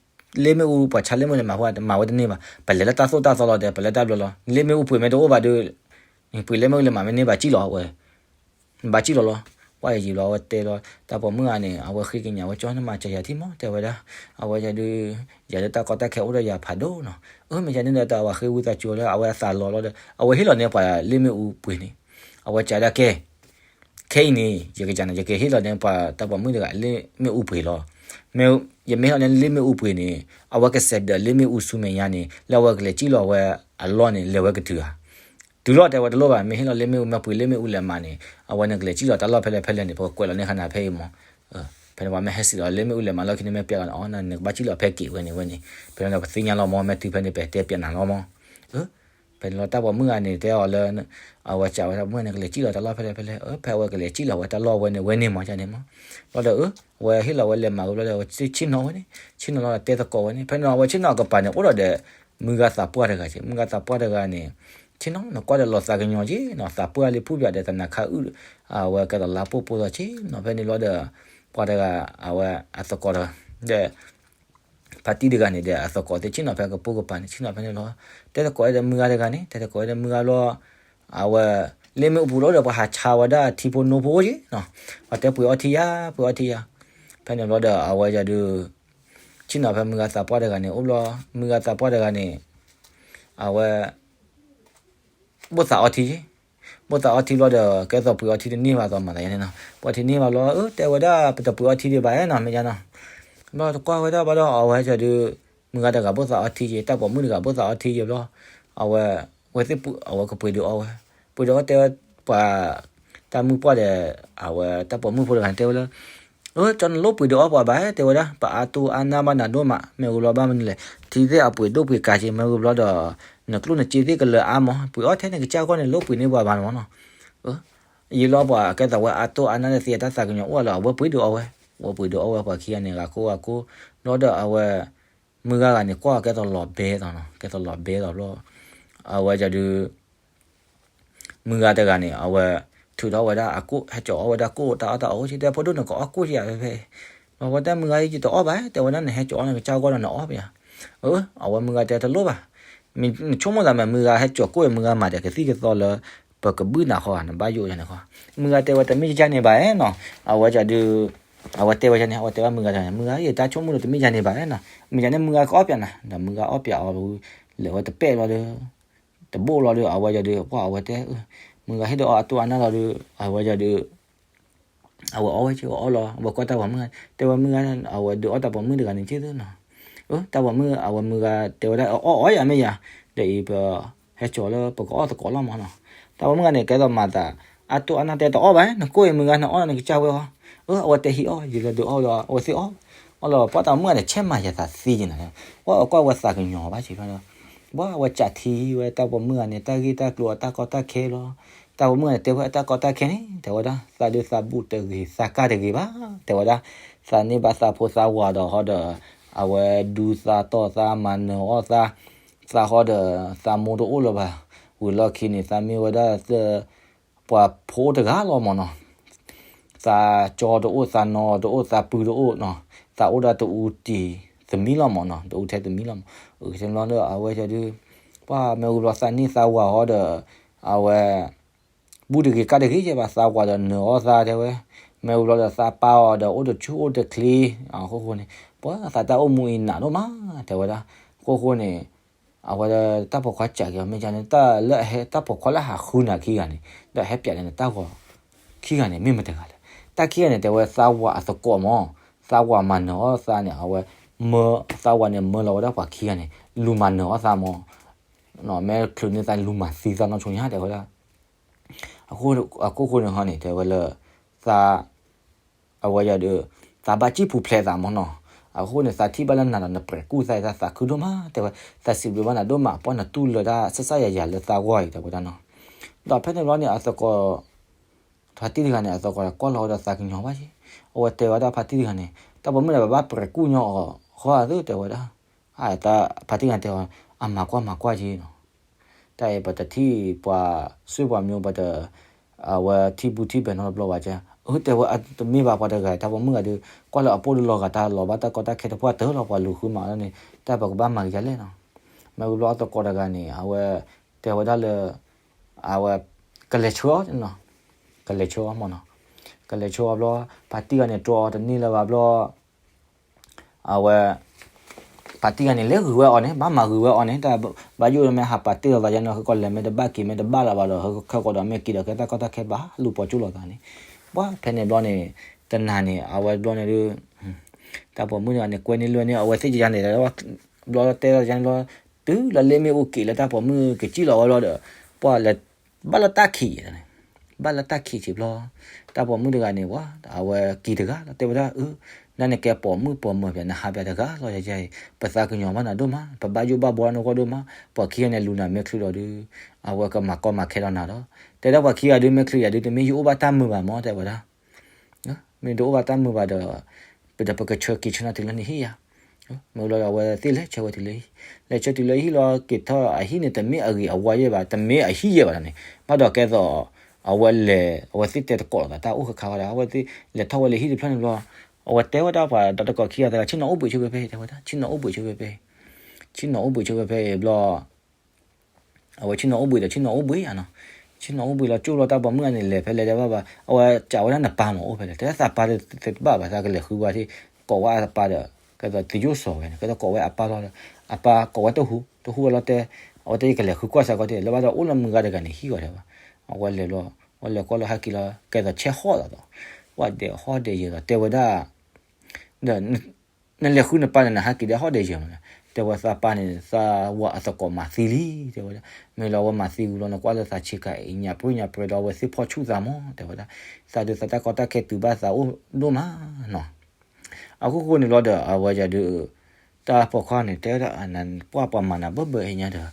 လ့မ့ၣ်အူ ပှၤဆါလ့မ့ၣ်အူလဲၤမး ပှၤမၤဝဲတန့ၢ်ဘၣ် ပလဲၤလၢတၢ်သိၣ်တၢ်သီလီၤဒီး ပလဲၤတၢ်ဘျၢလီၤ လ့မ့ၣ်အူပှ့ၤမ့ၢ်တအိၣ်ဘၣ်ဒီး ပှ့ၤလ့မ့ၣ်အူလဲၤမးမ့ၢ်န့ၢ်ဘၣ်စံၣ်လီၤဝဲ ဘၣ်စံၣ်လီၤလီၤ ပှၤယံာ်လီၤအဝဲတဲလီၤ တၢ်ပိာ်မုၣ်ဂၤန့ၣ် အဝဲဃ့ကညးဝဲ ကၠီနမၤစၢၤယၤထံမး တဲဝဲဒၣ် အဝဲယၤဒုး ယၤဒုးတၢ်ကီတၢ်ခဲအိၣ်ဒီးယၤဖးဒိၣ်နီၤ အၢ မ့ၢ်ယၤန့ၣ်ဒီးတၢ်ဝဲဃ့ဝံသးစူၤလၢ အဝဲအသးလီၤလီၤဒီး အဝဲဟ့ၣ်လီၤန့ၢ်ပှၤလ့မ့ၣ်အူပှ့ၤန့ၣ် အဝဲစံးဒၣ်ကဲ ခဲအံၤန့ၣ် ယကစၢ်န့ၣ် ယကဟ့ၣ်လီၤန့ၢ်ပှၤတၢ်ပိာ်မုၣ်တဂၤလ့မ့ၣ်အူပှ့ၤလီၤ. မ့ၢ်ယမ့ၢ်ဟ့ၣ်လီၤန့ၢ်လ့မ့ၣ်အူပှ့ၤန့ၣ် အဝဲကစဲးဒၢးလ့မ့ၣ်အူဆူမဲာ်ညါန့ၣ် လၢအဝဲကလဲၤစံၣ်လီၤဝဲအလီၢ်န့ၣ် လဲၤဝဲကတုၤဧါ. တုၤလီၤတဲဝဲတလိၣ်ဘၣ် မ့ၢ်ဟ့ၣ်လီၤလ့မ့ၣ်အူ မ့ၢ်ပှ့ၤလ့မ့ၣ်အူလဲၤမးန့ၣ် အဝဲန့ၣ်ကလဲၤစံၣ်လီၤတၢ်လီၢ်ဖဲလဲၣ်ဖဲလဲၣ်န့ၣ် ပကကွဲးလီၤန့ၢ်ခါနၤဖဲအံၤမး ဖဲန့ၣ်ပှၤမ့ၢ်ဟဲစံၣ်လီၤလ့မ့ၣ်အူလဲၤမးလီၢ်ခံန့ၣ် မ့ၢ်ပျဲလီၤန့ၣ် အီၤနၤန့ၣ် နကဘၣ်စံၣ်လီၤဖဲက့ၤဝဲန့ၣ်ဝဲန့ၣ် ဖဲန့ၣ်ဒီးပသ့ၣ်ညါလီၤမး မ့ၢ်တုၤဖဲန့ၣ် ပတဲပျဲးနၤလီၤမး ဖဲန့ၣ်လီၤတၢ်ပိာ်မုၣ်ဂၤန့ၣ် တဲအီၤလၢ အဝဲစံးဝဲဒၣ် မုၣ်ဂၤန့ၣ် ကလဲၤစံၣ်လီၤတၢ်လီၢ်ဖဲလဲၣ်ဖဲလဲၣ် ဖဲအဝဲကလဲၤစံၣ်လီၤဝဲတၢ်လီၢ်ဝဲန့ၣ်ဝဲန့ၣ်မးန့ၣ်မး ဘျီဒီး အဝဲဟ့ၣ်လီၤဝဲလဲၤမၤဝံၤဘျီဒီး အဝဲဆ့ၣ်နီၤဝဲန့ၣ် ဆ့ၣ်နီၤလီၤဒီးတဲသကိးဝဲန့ၣ် ဖဲန့ၣ်အဝဲဆ့ၣ်နီၤအကပၤန့ၣ် အိၣ်ဒီးဒီး မုၢ်ဂၤသးပှၢ်တဂၤက့ မုၢ်ဂၤသးပှၢ်တဂၤန့ၣ် ဆ့ၣ်နီၤ နကွၢ်ဒီးလီၤသးကညီၤက့နီၤ သးပှၢ်လံဖုၣ်ပၠးဒီးတနၤခါအုၣ် အဝဲကဲသိးလါပိၢ်ပိၢ်သီက့နီၤ ဖဲန့ၣ်ဘျီဒီး ပှၤတဂၤ အဝဲအသကိးတဂၤ ဒီး ဖါတံၢ်တဂၤန့ၣ်ဒီး အသကိးသ့ၣ်ဆ့ၣ်နီၤဖဲကပိာ်ကပၤန့ၣ် ဆ့ၣ်နီၤဖဲန့ၣ်လီၤ တဲသကိးဒီးမုၢ်ဂၤတဂၤန့ၣ် တဲသကိးဒီးမုၢ်ဂၤဘျီ အဝဲ လ့မ့ၣ်အူပူၤလီၤဒီး ပှၤဟးဆါဝဲဒၣ်ထံဖိနိဖိက့နီၤ ပှၤတဲပှ့ၤအီထံယါ ပှ့ၤအီထံယါ ဖဲန့ၣ်ဘျီဒီး အဝဲယၤဒုး ဆ့ၣ်နီၤဖဲမုၢ်ဂၤသးပှၢ်တဂၤန့ၣ် အိၣ်ဘျီ မုၢ်ဂၤသးပှၢ်တဂၤန့ၣ် အဝဲ ဘိၣ်သးအီထံက့ ဘိၣ်သးအီထံဘျီဒီး ကဲသိးပှ့ၤအီထံတန့ၢ်ဘၣ်သိးမၤသးယါန့ၣ်နီၤ ပှ့ၤအီထံတန့ၢ်ဘၣ်ဘျီ အၢ တဲဝဲဒၣ် ပတပှ့ၤအီထံဒံးဘၣ်နီၤ မ့ၢ်ယါနီၤ ဘျီတကွၢ်ဝဲဒၣ်ဘျီဒီး အဝဲယၤဒုး မုၢ်ဂၤတဂၤဘိၣ်သးအီထံက့ တၢ်ပိာ်မုၣ်တဂၤဘိၣ်သးအီထံက့ဘျီ အဝဲ ဝဲသ့ၣ်ပှ့ၤ အဝဲကပှ့ၤဒုးအီဝဲ ပှ့ၤဒုးအီတဲဝဲ ပှၤ တၢ်မုၢ်ပှၢ်ဒီး အဝဲတၢ်ပိာ်မုၣ်ဖိတဂၤန့ၣ်တဲဝဲလၢ အၢ ကၠီနလိၣ်ပှ့ၤဒုးအီပှၤဘၣ် တဲဝဲဒၣ် ပအါတိအါနါဘၣ်နၤဒိၣ်မး မ့ၢ်ဝံၤဘျီဘၣ်မနုၤလဲၣ် ထံသ့ၣ်အပှ့ၤဒိၣ်ပှ့ၤကါက့ မ့ၢ်ဝံၤဘျီဒီး နကျိၣ်နစ့သ့ၣ်ကလၢအါမး ပှ့ၤအီထဲနကစၢ်ဂီၢ်န့ၣ် လိၣ်ပှ့ၤန့ၢ်ပှၤဘၣ်မးနီၤ ယံာ်လီၤပှၤကဲသိးဝဲအါတိအါနါဒီးသ့အတၢ်သးကညီၤအိၣ်လီၤ အဝဲပှ့ၤဒုးအီဝဲ ဝဲပှ့ၤဒုးအီဝဲပှၤခံဂၤန့ၣ် ဂၤကိၢ်ဂၤကိၢ် ဘျီဒီးအဝဲ မုၢ်ဂၤဂၤန့ၣ် ကွၢ်ကဲသိးလီၤဘဲသိးနီၤ ကဲသိးလီၤဘဲသိးဘျီ အဝဲယၤဒုး မုၢ်ဂၤတဂၤန့ၣ် အဝဲ ထုးထီၣ်ဝဲဒၣ်အကိၣ် ဟဲစိာ်အီၣ်ဝဲဒၣ်ကိၣ်တၢ်အီၣ်တၢ်အီအိၣ်က့ တဲဖိဒိၣ်န့ၣ် ကအီၣ်ကိၣ်က့ယါဖဲဖဲ ဘျီဝဲတဲမုၢ်ဂၤအံၤ ယတအီၣ်ဘၣ် တဲဝဲဒၣ် နဟဲစိာ်အီၣ်နကစၢ်ဂီၢ်ဒီးနအီၣ်ပယါ အၢ အဝဲမုၢ်ဂၤတဲတလိၣ်ဘၣ် နဆိကမိၣ်သးမ့ၢ်မုၢ်ဂၤဟဲစိာ်ကိၣ်အံၤ မုၢ်ဂၤမၤဒီးကသံၣ်ကသီလၢ ပကဘုၣ်နၤဃီဧါ နဘၣ်ယိၣ်ယါန့ၣ်ဃီ မုၢ်ဂၤတဲဝဲတမ့ၢ်ယါန့ၣ်ဘၣ်နီၤ အဝဲယၤဒုး အဝဲတဲဝဲယါန့ၣ် အဝဲတဲဘၣ်မုၢ်ဂၤတဂၤန့ၣ် မုၢ်ဂၤအံၤ တၢ်ဆိကမိၣ်ဒီးတမ့ၢ်ယါန့ၣ်ဘၣ်နီၤ မ့ၢ်ယါန့ၣ်မုၢ်ဂၤကအီၣ်ပယါနၤ ဒီးမုၢ်ဂၤအီၣ်ပယါအီၤ လဲၤဝဲတပဲၣ်ဘျီဒီး တဘိၣ်ဘျီဒီး အဝဲယၤဒုး ပှၤအဝဲတဲ မုၢ်ဂၤဟ့ၣ်ဒီးအီၣ်အတိအါနါလီၤဒီး အဝဲယၤဒုး အဝဲအီၣ်ဝဲက့ၤ အီၣ်လီၤ အဝဲကွၢ်တၢ်ပိာ်မုၣ် တဲဝဲမုၢ်ဂၤ အဝဲဒုးအီၣ်တၢ်ပိာ်မုၣ်တဂၤန့ၣ်က့သ့နီၤ အၢ တၢ်ပိာ်မုၣ် အဝဲမုၢ်ဂၤတဲဝဲဒၣ် အီၣ်အီၣ်ယၤမ့ၢ်ယၤ ဒီးအံၤပ ဟဲစိာ်လၢပကအီၣ်သကိးလီၤမးနီၤ တၢ်ပိာ်မုၣ်ဂၤန့ၣ် ကဲသိးမၤသး အါတိၢ်အါနၢ်တဲတအီၣ်ဘၣ် နကိၢ်အံၤမုၢ်ဂၤ နအီၣ်လီၤနကစၢ်ဝဲအီၤ အၢ အဝဲတဲဟံးအီၣ်ယံာ်လီၤဒုးအီၣ်လီၤ အဝဲသ့ၣ်အီၣ် အီၣ်လီၤ ပှၤတၢ်ပိာ်မုၣ်ဂၤန့ၣ် ဆဲးမၤယၤသးသ့က့ၤနၤ ပှၤအကွၢ်ဝဲသးကညီၤဘၣ်စံးဖဲန့ၣ် ပှၤအဝဲကးထံဝဲတၢ်ပိာ်မုၣ်ဂၤန့ၣ် တၢ်ဂ့ၢ်တၢ်ကျိၤအတၢ်ကီတၢ်ခဲလီၤ တၢ်ပိာ်မုၣ်ဂၤန့ၣ် တဲဝဲအတၢ်ကီတၢ်ခဲန့ၣ် တဲဝဲဒၣ် သးဒုးသးဘူၣ်တဂ့ၤ သးကၢ်တဂ့ၤဘၣ် တဲဝဲဒၣ် သးန့ၢ်ဘၣ်သးဖိသးဝၤဒီးဟီဒီး အဝဲဒူသးတီၢ်သးမၤနၢၤအီၣ်သး သးဟီဒီး သးမိၢ်တအိၣ်လၢၤဘၣ် ဝံၤလီၢ်ခံန့ၣ် သးမ့ၢ်ဝဲဒၣ် ပှၤဖိတဂၤလီၤမးနီၤ သးကၠီတအိၣ် သးနီတအိၣ် သးပုၢ်တအိၣ်နီၤ သးအိၣ်ဒၣ်တအူတံၤသမံလီၤမးနီၤ တအူထဲသမံလီၤမး အၢ ကဲလီၤဒီး အဝဲယၤဒုး ပှၤမ့ၢ်ဝံၤဘျီသးန့ၢ်သးဝၤဟီဒီး အဝဲ ဘူၣ်တဂ့ၤကၢ်တဂ့ၤကဲဘၣ် သးဝၤဒီးနၢၤအီၣ်သးတဲဝဲ မ့ၢ်ဝံၤဘျီဒီးသးပၢ်အီၤဒီးအိၣ်တဆူၣ်အိၣ်တချ့ အဃိဃိန့ၣ် ပှၤသးတၢ်အိၣ်မူအံၤနးဒိၣ်မး တဲဝဲဒၣ် အဃိဃိန့ၣ် အဝဲတၢ်ပိာ်ခွါစံးက့ၤအီၤ မ့ၢ်ကန့ၣ် တၢ်လၢအဟဲ တၢ်ပိာ်ခွါလၢဟးဃုနၤခံဂၤန့ၣ် ဒီးဟဲပၠးန့ၣ် တၢ်ဂီၤခံဂၤန့ၣ် မ့ၢ်မတၤတဂၤလဲၣ်. တၢ်ခံဂၤန့ၣ် တဲဝဲသးဝးအသကိးမး, သးဝးမၤနၢၤအီၣ်သးန့ၣ် အဝဲ မၢ သးဝးန့ၣ် မၢလီၤဝဲဒၣ်ပှၤခံဂၤန့ၣ် လူၤမၤနၢၤအီၣ်သးမး, မ့ၢ်ချုးန့ၢ်သး လူၤမၤသံသးနီၢ်ဆိညါ တဲဝဲဒၣ်. အခိၣ်ဃိန့ၣ်ဟီန့ၣ် တဲဝဲလၢ သး အဝဲယၤဒီး သးဘၣ်စံၣ်ပူၤဖျဲးသးမးနီၤ. အဃိန့ၣ် သးထံၣ်ဘၣ်လၢနၤဒီး နပြဲးကူၣ်သး သးသးခုဒိၣ်မး တဲဝဲ, သးစံးဘျုးဘၣ်နၤဒိၣ်မး ပှၢ်နတူၢ်လၢတၢ်ဆၢဆၢယၤယၤလၢသးဂီၢ်အံၤ တဲဝဲဒၣ်နီၤ. ဒီးဖဲန့ၣ်ဘျီန့ၣ် အသကိး ဖါတံၢ်တဂၤန့ၣ် အသကိးကွၢ်လီၤဝဲဒီးသးကညီၤဘၣ်က့ၤ, အဝဲတဲဝဲဒၣ်ဖါတံၢ်တဂၤန့ၣ် တၢ်ပိာ်မုၣ်န့ၣ် ပဘၣ်ပြဲးကူၣ်ညီအီၤဃီဧါသ့ တဲဝဲဒၣ်. အတၢ်ဖါတံၢ်တဂၤန့ၣ်တဲအီၤ အမၤကွၢ်မၤကွၢ်က့ၤနီၤ. တၢ်အံၤပတထံၣ်ပှၤစွ့ၢ်ပှၤမျိုး ပတ အဝဲထံၣ်ဘူးထံၣ်ဘဲနီတဘျီဘၣ်ကဲ, အၢ တဲဝဲအတမ့ၢ်ဘၣ်ပှၤတဂၤ တၢ်ပိာ်မုၣ်ဂၤဒုး ကွၢ်လၢအပိၢ်ဒုးလီၤဂာ်တၢ်လီၤဘၣ်တၢ်ကီတၢ်ခဲတပှၢ်တၢၢ်လီၤ ပှၤလူၤဃုမၤလၢန့ၣ် တၢ်ပကဘၣ်မၤက့ၤဒ်လဲၣ်နီၤ. မ့ၢ်ဝံၤဘျီအသကိးတဂၤန့ၣ် အဝဲတဲဝဲဒၣ်လၢ အဝဲ ကလဲၤဆှၢအီၤနီၤ, ကလဲၤဆှၢအီၤမးနီၤ, ကလဲၤဆှၢအီၤဘျီ ဖါတံၢ်ဂၤန့ၣ် တြီအီၤတန့ၢ်လၢၤဘၣ်ဘျီ အဝဲ ဖါတံၢ်ဂၤန့ၣ် လဲၤဂုာ်ဝဲအီၤန့ၣ် ဘၣ်မၤဂုာ်ဝဲအီၤန့ၣ် တၢ်ဘၣ်ယိၣ်လၢမ့ၢ်ဟးပာ်တ့ၢ်လီၤသးယါန့ၣ် ဟဲကီးလဲၤမ့ၢ်တဘၣ်က့ၤမ့ၢ်တဘၣ်လၢၤဘၣ်ဒီး ဟဲကီးဒီးမ့ၢ်က့ၤဒီးကဲတၢ်ကီတၢ်ခဲဘၣ်လူၤပိာ်ကၠိလိာ်သးန့ၣ်, ဘၣ်ဖဲန့ၣ်ဘျီန့ၣ် တနၤန့ၣ် အဝဲဘျီန့ၣ်ဒုး တၢ်ပိာ်မုၣ်တဂၤန့ၣ် ကွဲန့ၢ်လွဲန့ၢ် အဝဲသ့ၣ်ယါန့ၣ် ဘျီတဲလီၤယါန့ၣ်ဘျီ တုၤလၢလ့မ့ၢ်အိၣ်က့ၤလၢတၢ်ပိာ်မုၣ်ကစံၣ်လီၤဝဲဘျီဒီး ပှၢ်လဲၤ ဘၣ်လၢတၢ်ခံးန့ၣ် ဘၣ်လၢတၢ်ခံးဆံးဘျီ တၢ်ပိာ်မုၣ်တဂၤန့ၣ် ပှၤ အဝဲက့ၤတဂၤလီၤ တဲဝဲဒၣ် အၢ နန့ၣ်ကဲပိာ်မုၣ်ပိာ်မၢၤပၠး နဟးပၠးတဂၤလီၤ ယဲယဲအံၤ ပသးကညီၤဘၣ်နၤဒိၣ်မး ပဘၣ်ယိၣ်ဘၣ်ဘှီနဂီၢ်ဒိၣ်မး ပှၤခံဂၤန့ၣ်လူၤနၤမ့ၢ်ချုးဒီးဒုး အဝဲကမၤကီမၤခဲဒီးနၤဒီး တဲဒၣ်ပှၤခံဂၤဒုးမ့ၢ်ချုးယၤဒုး တမ့ၢ်ယအိၣ်ဘၣ်တၢ်မုာ်ဘၣ်မး တဲဝဲဒၣ် မ့ၢ်တအိၣ်ဘၣ်တၢ်မုာ်ဘၣ်ဒီး ပဒီးပကဆှၢက့ၤဆၢနၤတုၤလၢနဟံၣ်ယါ မ့ၢ်လီၤဒီးအဝဲသ့ၣ်လဲၤဆှၢဝဲတုၤလၢဟံၣ် လဲၤဆှၢတုၤလၢဟံၣ်လီၤ က့ၤထီၣ်အဟံၣ်န့ၣ် တမ့ၢ်အဂ့ၤအဝါယဲၢ်ဘၣ် တမ့ၢ်အဟံၣ်ယဲၢ်ဘၣ်န့ၣ် ဘၣ်ဒီးကဲသိး အဝဲလဲၤ အဝဲသ့ၣ်တဲသကိးလိာ်သးတၢ်အိၣ်ဃၣ်ခါဝဲဒၣ် အဝဲသ့ၣ်လဲၤထီၣ်ဝဲလၢဟံၣ်တဖျၢၣ်န့ၣ်ဘျီ အဝဲတဲဝဲဒၣ်ပှၤဒီးတကိးခံဂၤသၢဂၤ ဆ့ၣ်နီၤအိၣ်ဘှံးဆိဖဲဖဲအံၤ တဲဝဲဒၣ် ဆ့ၣ်နီၤအိၣ်ဘှံးဆိဖဲဖဲအံၤ ဆ့ၣ်နီၤအိၣ်ဘှံးဆိဖဲဖဲအံၤဘျီ အဝဲဆ့ၣ်နီၤအိၣ်ဘှံးဒီးဆ့ၣ်နီၤအိၣ်ဘှံးဧါနီၤ, ဆ့ၣ်နီၤအိၣ်ဘှံးလီၤကၠိလီၤတၢ်ပိာ်မုၣ်ဂၤန့ၣ် လဲၤဖဲလဲၣ်တဲဘၣ်ဘၣ် အဝဲစံးဝဲဒၣ်နပၢ်မးအိၣ်ဖဲလဲၣ် တဲသးပၢ်တဘၣ်ဘၣ် သးကလဲၤဃုဝဲသ့ၣ် ကိးဝဲအပၢ်ဒီး ကဲသိးသယိၣ်စီၤဝဲန့ၣ် ကဲသိးကိးဝဲအပၢ်လီၤဒီး အပၢ်ကိးဝဲတဟူ တဟူဝဲလီၤတဲ အဝဲတဲယကလဲၤဃုကွၢ်စ့ၢ်ကီးတဲ လၢဘၣ်ဒီးအိၣ်လၢမုၢ်ဂၤတဂၤန့ၣ်ဟံၣ်ဂီၤတဲဘၣ် အဝဲလဲၤလီၤ အဝဲလဲၤကွၢ်လီၤဟဲက့ၤလီၤ ကဲသိးဆဲးဟီၣ်သးဒီး ပှၤဒဲးဟီၣ်ဒဲးယဲၤဒီး တဲဝဲဒၣ် ဒီး နလဲၤဃုနပၢ်န့ၣ် နဟးက့ၤဒဲးဟီၣ်ဒဲးယဲၤမးလဲၣ် တဲဝဲသးပၢ်န့ၣ် သးဝးအသကိးမၤသံလံ တဲဝဲဒၣ် မ့ၢ်လီၤအဝဲမၤသံဝံၤလီၤ နကွၢ်လၢသးဆ့ကၤအံၤ ညၣ်ပြၢညၣ်ပြဲဒီး အဝဲသ့ၣ်ဖီၣ်ဆူၣ်သးမး တဲဝဲဒၣ် သးဒုးသးတၢ်ကီတၢ်ခဲတုၤဘၣ်သးအိၣ်ဒိၣ်မးနီၤ အခိၣ်ဃိန့ၣ်လီၤဒီး အဝဲယၤဒုး တၢ်ပိာ်ခွါန့ၣ် တဲဝဲဒၣ် ပှၢ်ပှၤမၤနၤဘၢဘၢအံၤညါဒီး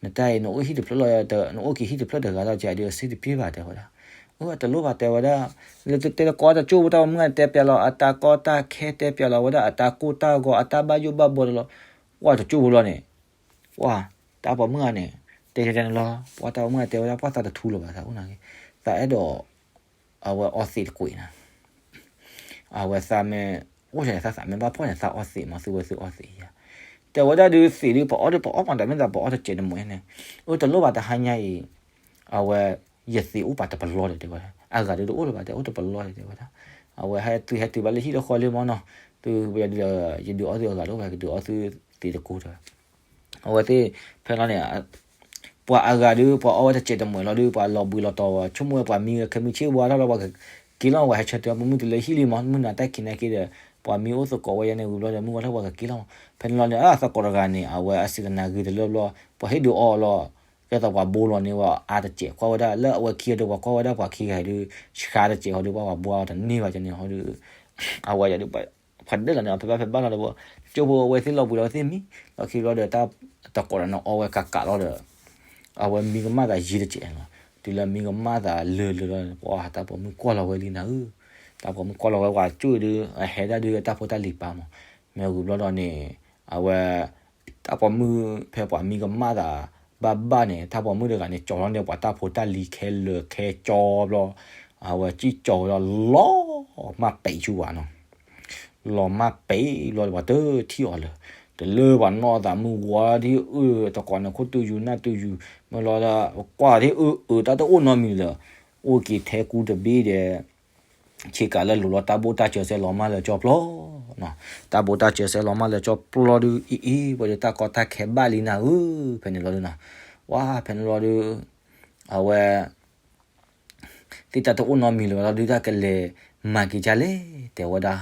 နတၢ်အံၤ နအိၣ်ဟံၣ်တဖျၢၣ်လီၤ နအိၣ်က့ၤဟံၣ်တဖျၢၣ်တဂၤလီၤ ကဒီးအစ့တပှဲၤဘၣ် တဲဝဲဒၣ် အၢ တလိၣ်ဘၣ် တဲဝဲဒၣ် လၢတတဲတကိးတကၠိၢ် တၢ်ပိာ်မုၣ်ဂၤန့ၣ် တဲပၠးလီၤအတၢ်ကီတၢ်ခဲ တဲပၠးလီၤဝဲဒၣ်အတၢ်ကိၢ်တၢ်ဂီၤ အတၢ်ဘၣ်ယိၣ်ဘၣ်ဘှီတလီၤ ပှၢ်တကၠိၢ်ဖိလီၤန့ၣ် ပှၢ် တၢ်ပိာ်မုၣ်ဂၤန့ၣ် တဲတဲန့ၣ်လီၤ ပှၢ်တၢ်ပိာ်မုၣ်ဂၤတဲဝဲဒၣ် ပှၢ်သးတထူလၢၤဘၣ် သးအိၣ်နာ်က့ သးအဲၣ်ဒိး အဝဲအီသံးတကွံာ်နၤ အဝဲသးမ့ၢ် အိၣ်ထဲန့ၣ် သးသးမ့ၢ်ဘၣ်ဖှီၣ်န့ၣ် သးအီသံးမး သုဝဲသုအီသံးယါ တဲဝဲဒၣ်ဒုးသံးဒုး ပအီၣ်ဒုးပအီၣ်မး တမ့ၢ်သးပအီၣ်တစဲးတမှဲၤန့ၣ် အၢ တလိၣ်ဘၣ်တဟါညါအံၤ အဝဲ ယသံးအိၣ်ပာ်တပလီၢ်ဒီး တဲဝဲဒၣ် အဂၤဒုးတအိၣ်လၢၤဘၣ် တဲအိၣ်တပလီၢ်ဒီး တဲဝဲဒၣ် အဝဲဟဲတုၤဟဲတုၤဘၣ်လၢဟံၣ်လၢဃီလံမးနီၤ သုဝဲဒုး ယဒုးအီသုအဂၤတအိၣ်ဘၣ် ကဒုးအီသုသံးတကိးဒီး အဝဲသ့ၣ် ဖဲလီၤန့ၣ် ပှၤအဂၤဒုး ပှၤအီဝဲတစဲးတမှဲၤလီၤဒုး ပှၤလီၤဘှံးလီၤတီၤဝဲ ဆိကမိၣ်ဝဲပှၤမံခဲမုၢ်ဆ့ၣ်ဝါထီၣ်လီၤ ပှၤကက့ၤလီၤ ပှၤဟဲဆၢတုၤ ပိာ်မုၣ်တုၤလၢဟံၣ်လံမး မုၢ်နၤတၢ်ခံးနၤက့ဒီး ပှၤမံအိၣ်သကိးဝဲယါန့ၣ်ဝံၤဘျီဒီး မုၢ်ဝါထီၣ်ပှၤကက့ၤလီၤမး ဖဲန့ၣ်လီၤန့ၣ် အသကိးတဂၤန့ၣ် အဝဲအစံးတနၤဂ့ၤတလၢဘျီ ပှၤဟ့ၣ်ဒုးအီလီၤ ကဲသိးပှၤဘိလီၤန့ၢ်ဝဲအါတစဲး ကွၢ်ဝဲဒၣ်လၢအဝဲခံဂၤဒုး ပှၤကွၢ်ဝဲဒၣ်ပှၤခံဂၤဒုး ဆှါတစဲးဟီဒုး ပှၤဘိအီတန့ၢ်ဘၣ်န့ၣ်ဟီဒုး အဝဲယၤဒုး ဖးဒၢၣ်လီၤန့ၣ် အဖဲဘၣ်ဖဲဘၣ်လီၤဒီး ကၠိဖိအဝဲသ့ၣ်လီၤဘှံးလီၤဝဲသ့ၣ်မံ လီၢ်ခံဘျီဒီးတၢ်သကိးဒီးန့ၣ်အီဝဲကးကးလီၤဒီး အဝဲမံကမၣ်သးယံၤတစဲးလီၤ တုၤလၢမံကမၣ်သးလၢာ်လၢာ်လီၤ ပှၤတၢ်ပိာ်မုၣ်ကွၢ်လီၤဝဲလံနၤဧၢ တၢ်ပိာ်မုၣ်ကွၢ်လီၤဝဲပှၤကၠိၣ်ဒုး အဟဲဒၣ်ဒုးတၢ်ဖိတၢ်လံၤပာ်မး မ့ၢ်ဝံၤဘျီဒီးန့ၣ် အဝဲ တၢ်ပိာ်မုၣ်ဖဲပှၤမံကမၣ်သး ဘၣ်ဘၣ်န့ၣ် တၢ်ပိာ်မုၣ်တဂၤန့ၣ် ကၠီၤလီၤန့ၢ်ပှၤတၢ်ဖိတၢ်လံၤခဲလၢာ်ခဲကၠီဘျီ အဝဲကံၣ်ကၠီၤဝဲဒီးလီၤမၢ်ပဲာ်ဆူဝဲနီၤ လီၤမၢ်ပဲာ်လီၤပှၤတထံၣ်အီၤလၢၤ တလၢပှၤနီၢ်သးမုၢ်ဝါထံၣ်အၢ တကိးန့ၣ်ခိၣ်တူၢ်ယူၤနၢ်တူၢ်ယူၤ မ့ၢ်လီၤဒီး ကွၢ်ထံၣ်အၢအၢတၢ်တအိၣ်နီတမံၤလၢၤ အိၣ်က့ၤထဲကူတဘ့ၣ်ဒီး ဆ့ကၤလၢလိၤလီၤ တၢ်ဘိၣ်တၢ်စၢၤဆဲးလီၤမၢ်လၢကၠီပျီနီၤ, တၢ်ဘိၣ်တၢ်စၢၤဆဲးလီၤမၢ်လၢကၠီပျီဒုး အံၤအံၤ ပှၤဒုးတၢ်ကီတၢ်ခဲဘၣ်လံနၤဧၢ, ဖဲန့ၣ်လီၤဒုးနီၤ, ဝါဖဲန့ၣ်လီၤဒုး အဝဲ သ့ၣ်တၢ်တအိၣ်နီတမံၤလၢၤဘၣ်လီၤဒုး တၢ်ကလဲၤမၤက့ၤဒ်လဲၣ် တဲဝဲဒၣ်,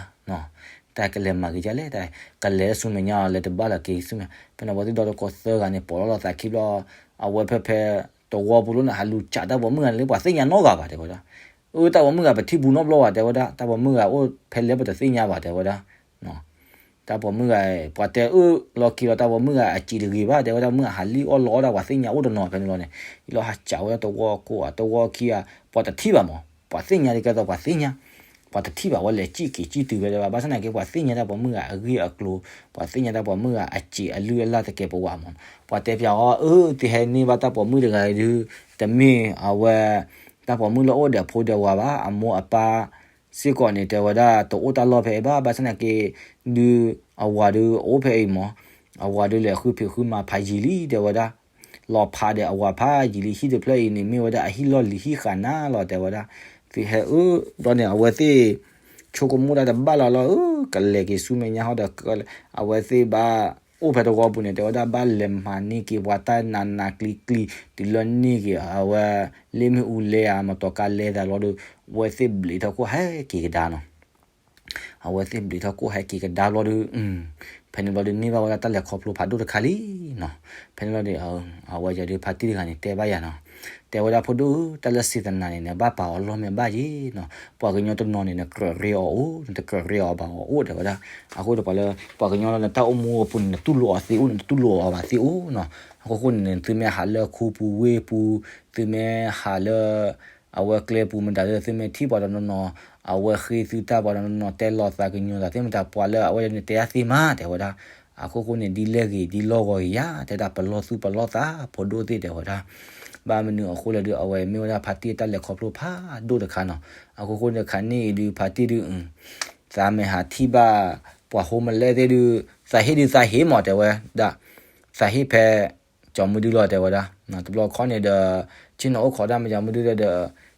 တၢ်ကလဲၤမၤက့ၤဒ်လဲၣ် တၢ်ကလဲၤဆူမဲာ်ညါလဲၤတဘၣ်လၢၤက့ၤဆူမဲာ်, ဖဲန့ၣ်အဝဲသ့ၣ်ဒီတကိးသၢဂၤန့ၣ် ပိာ်လီၤလီၤသးခံဘျီ, အဝဲဖဲဖဲ တဝီပူၤလီၤန့ၣ် ဟးလူၤစးတၢ်ပိာ်မုၣ်ဂၤန့ၣ်လၢပှၤသ့ၣ်ညါနီတဂၤဘၣ် တဲဝဲဒၣ်, အၢ တၢ်ပိာ်မုၣ်ဂၤပထံၣ်ဘူးနီတဘျီဘၣ် တဲဝဲဒၣ်, တၢ်ပိာ်မုၣ်ဂၤအိၣ်ဖဲလဲၣ်ပတသ့ၣ်ညါဘၣ် တဲဝဲဒၣ် တၢ်ပိာ်မုၣ်ဂၤ ပှၤတဲအၢၣ်လီၤက့ၤလီၤ တၢ်ပိာ်မုၣ်ဂၤအစံးတဂ့ၤဘၣ် တဲဝဲဒၣ်, မုၣ်ဂၤဟးလံၣ်အီၣ်လီအီၣ်ဒၣ် ပှၤသ့ၣ်ညါအိၣ်တနီၤဖဲန့ၣ်လီၤန့ၣ်, အံၤလီၤဟးစးဝဲဒၣ်တဝီကိးဧါ တဝီခံဧါ, ပှၤတထံၣ်ဘၣ်မး, ပှၤသ့ၣ်ညါဒ်ကဲသိးပှၤသ့ၣ်ညါ, ပှၤတထံၣ်ဘၣ် ဝဲလဲၤစံၣ်က့ၤစံၣ်တုၤဖဲဒၣ်ဘၣ်, ဘၣ်ဆၣ်သနာ်က့ ပှၤသ့ၣ်ညါတၢ်ပိာ်မုၣ်ဂၤအဂ့ၢ်အကျိၤ, ပှၤသ့ၣ်ညါတၢ်ပိာ်မုၣ်ဂၤအစံးအလုၢ်အလၢ်တကဲးပဝးမး, ပှၤတဲပၠးအီၤ အၢ သုဟဲန့ၢ်ဘၣ်တၢ်ပိာ်မုၣ်တဂၤအံၤဒုး, တမ့ၢ်အဝဲ တၢ်ပိာ်မုၣ်လၢအိၣ်ဒီးဖိဒီးဝၤဘၣ်, အမိၢ်အပၢ် စ့ၢ်ကီးန့ၣ် တဲဝဲဒၣ် တအိၣ်တၢ်လီၢ်ဖဲအံၤဘၣ်, ဘၣ်ဆၣ်သနာ်က့ ဒုး အဝၤဒုးအိၣ်ဖဲအံၤမး, အဝၤဒုးလဲၤဃုဖံးဃုမၤဖးယံာ်လံ တဲဝဲဒၣ်, လီၤဖးဒီးအဝၤဖးယံာ်လံ, ဟံၣ်တဖျၢၣ်အံၤန့ၣ် မ့ၢ်ဝဲဒၣ်အဟံၣ်လီၢ်လံၤဟံၣ်ဃာ်နၤလီၤ တဲဝဲဒၣ်, သုဟဲအၢၣ်ဘျီန့ၣ် အဝဲသ့ၣ် ဆိကမိၣ်တၢ်တဘၣ်လီၤလီၤ အၢ ကလဲၤက့ၤဆူမဲာ်ညါဟီဒီး အဝဲသ့ၣ်ဘၣ်အိၣ်ဖဲတဝီပူၤန့ၣ် တဲဝဲဒၣ် ဘၣ်လဲၤမၤန့ၢ်က့ၤပှၤတၢ်နးနးကျံၤကျံၤ တုၤလၢန့ၢ်က့ၤ အဝဲ လ့ၣ်မ့ၣ်အူလဲဧါ မတီၤကါလဲသးလီၤဒီး အဝဲသ့ၣ်ဘျံးထီၣ်ကိၣ်ဟဲက့ၤကဒါနီၤ, အဝဲသ့ၣ်ဘျံးထီၣ်ကိၣ်ဟဲက့ၤကဒါဘျီဒီး ဖဲန့ၣ်ဘျီဒီးန့ၢ်ဘၣ်ဝဲဒၣ်တၢ်လဲၤခီဖျိဖးဒိၣ်တခါလံနီၤ, ဖဲန့ၣ်ဘျီဒီး အဝဲယၤဒုးဖါတံၢ်တဂၤန့ၣ်တဲဘၣ်ယၤနီၤ, တဲဝဲဒၣ်ဖိဒိၣ်ဧၢ တၢ်လၢစံးသနာ်န့ၣ် နဘၣ်ပာ်အီၤလီၢ်မ့ၢ်ဘၣ်ယ့နီၤ, ပှၤကညီတနီၤန့ၣ် နကြၢးရ့အီၤအိၣ် နတကြၢးရ့အီၤဘၣ်အီၤအိၣ် တဲဝဲဒၣ်, အဃိဒီးပှၤလၢ ပှၤကညီလၢ နတၢ်အိၣ်မူအပူၤန့ၣ် နတူၢ်လိာ်အီၤသ့အိၣ် နတတူၢ်လိာ်အီၤဘၣ်သ့အိၣ်နီၤ, အဃိဃိန့ၣ် သုမ့ၢ်ဟးလၢခူပူၤဝ့ၢ်ပူၤ, သုမ့ၢ်ဟးလၢ အဝဲကျဲပူၤမတၤလၢ သုမ့ၢ်ထံၣ်ပှၤတနီၤနီၤ အဝဲဃ့သုတၢ်ပှၤတနီၤနီၤ တဲလီၤသးကညီၤသးသ့ၣ်မတၤ ပှၤလၢအဝဲန့ၣ်တဲအါသ့မး တဲဝဲဒၣ်, အဃိဃိန့ၣ် ဒ်လဲၣ်ဂ့ၤဒ်လီၢ်ဂီၤဂ့ၤယၤ တဲဒၣ်ပလီၢ်သူၣ်ပလီၢ်သး ဖိဒိၣ်သ့ၣ် တဲဝဲဒၣ်, ဘၣ်မနုၤအဃိလဲၣ်ဒုး အဝဲမ့ၢ်ဝဲဒၣ်ဖါတံၢ်တၢ်လဲၤခီဖျိဖးဒိၣ်တခါနီၤ, အဃိဃိန့ၣ်ခါန့ၣ်အံၤဒုး ဖါတံၢ်ဒုး သးမ့ၢ်ဟးထံၣ်ဘၣ် ပှၤဟိမလဲၣ်သ့ၣ်ဒုး သးဟ့ၣ်ဒုးသးဟ့ၣ်မး တဲဝဲဒၣ်, သးဟ့ၣ်ဖဲ ကၠီမုၢ်ဒုလီၤ တဲဝဲဒၣ်, တဘျီခီန့ၣ်ဒီး ဆ့ၣ်နီၤအိၣ်ခိးဒၣ်မ့ၢ်ကၠီမုၢ်ဒုဒီး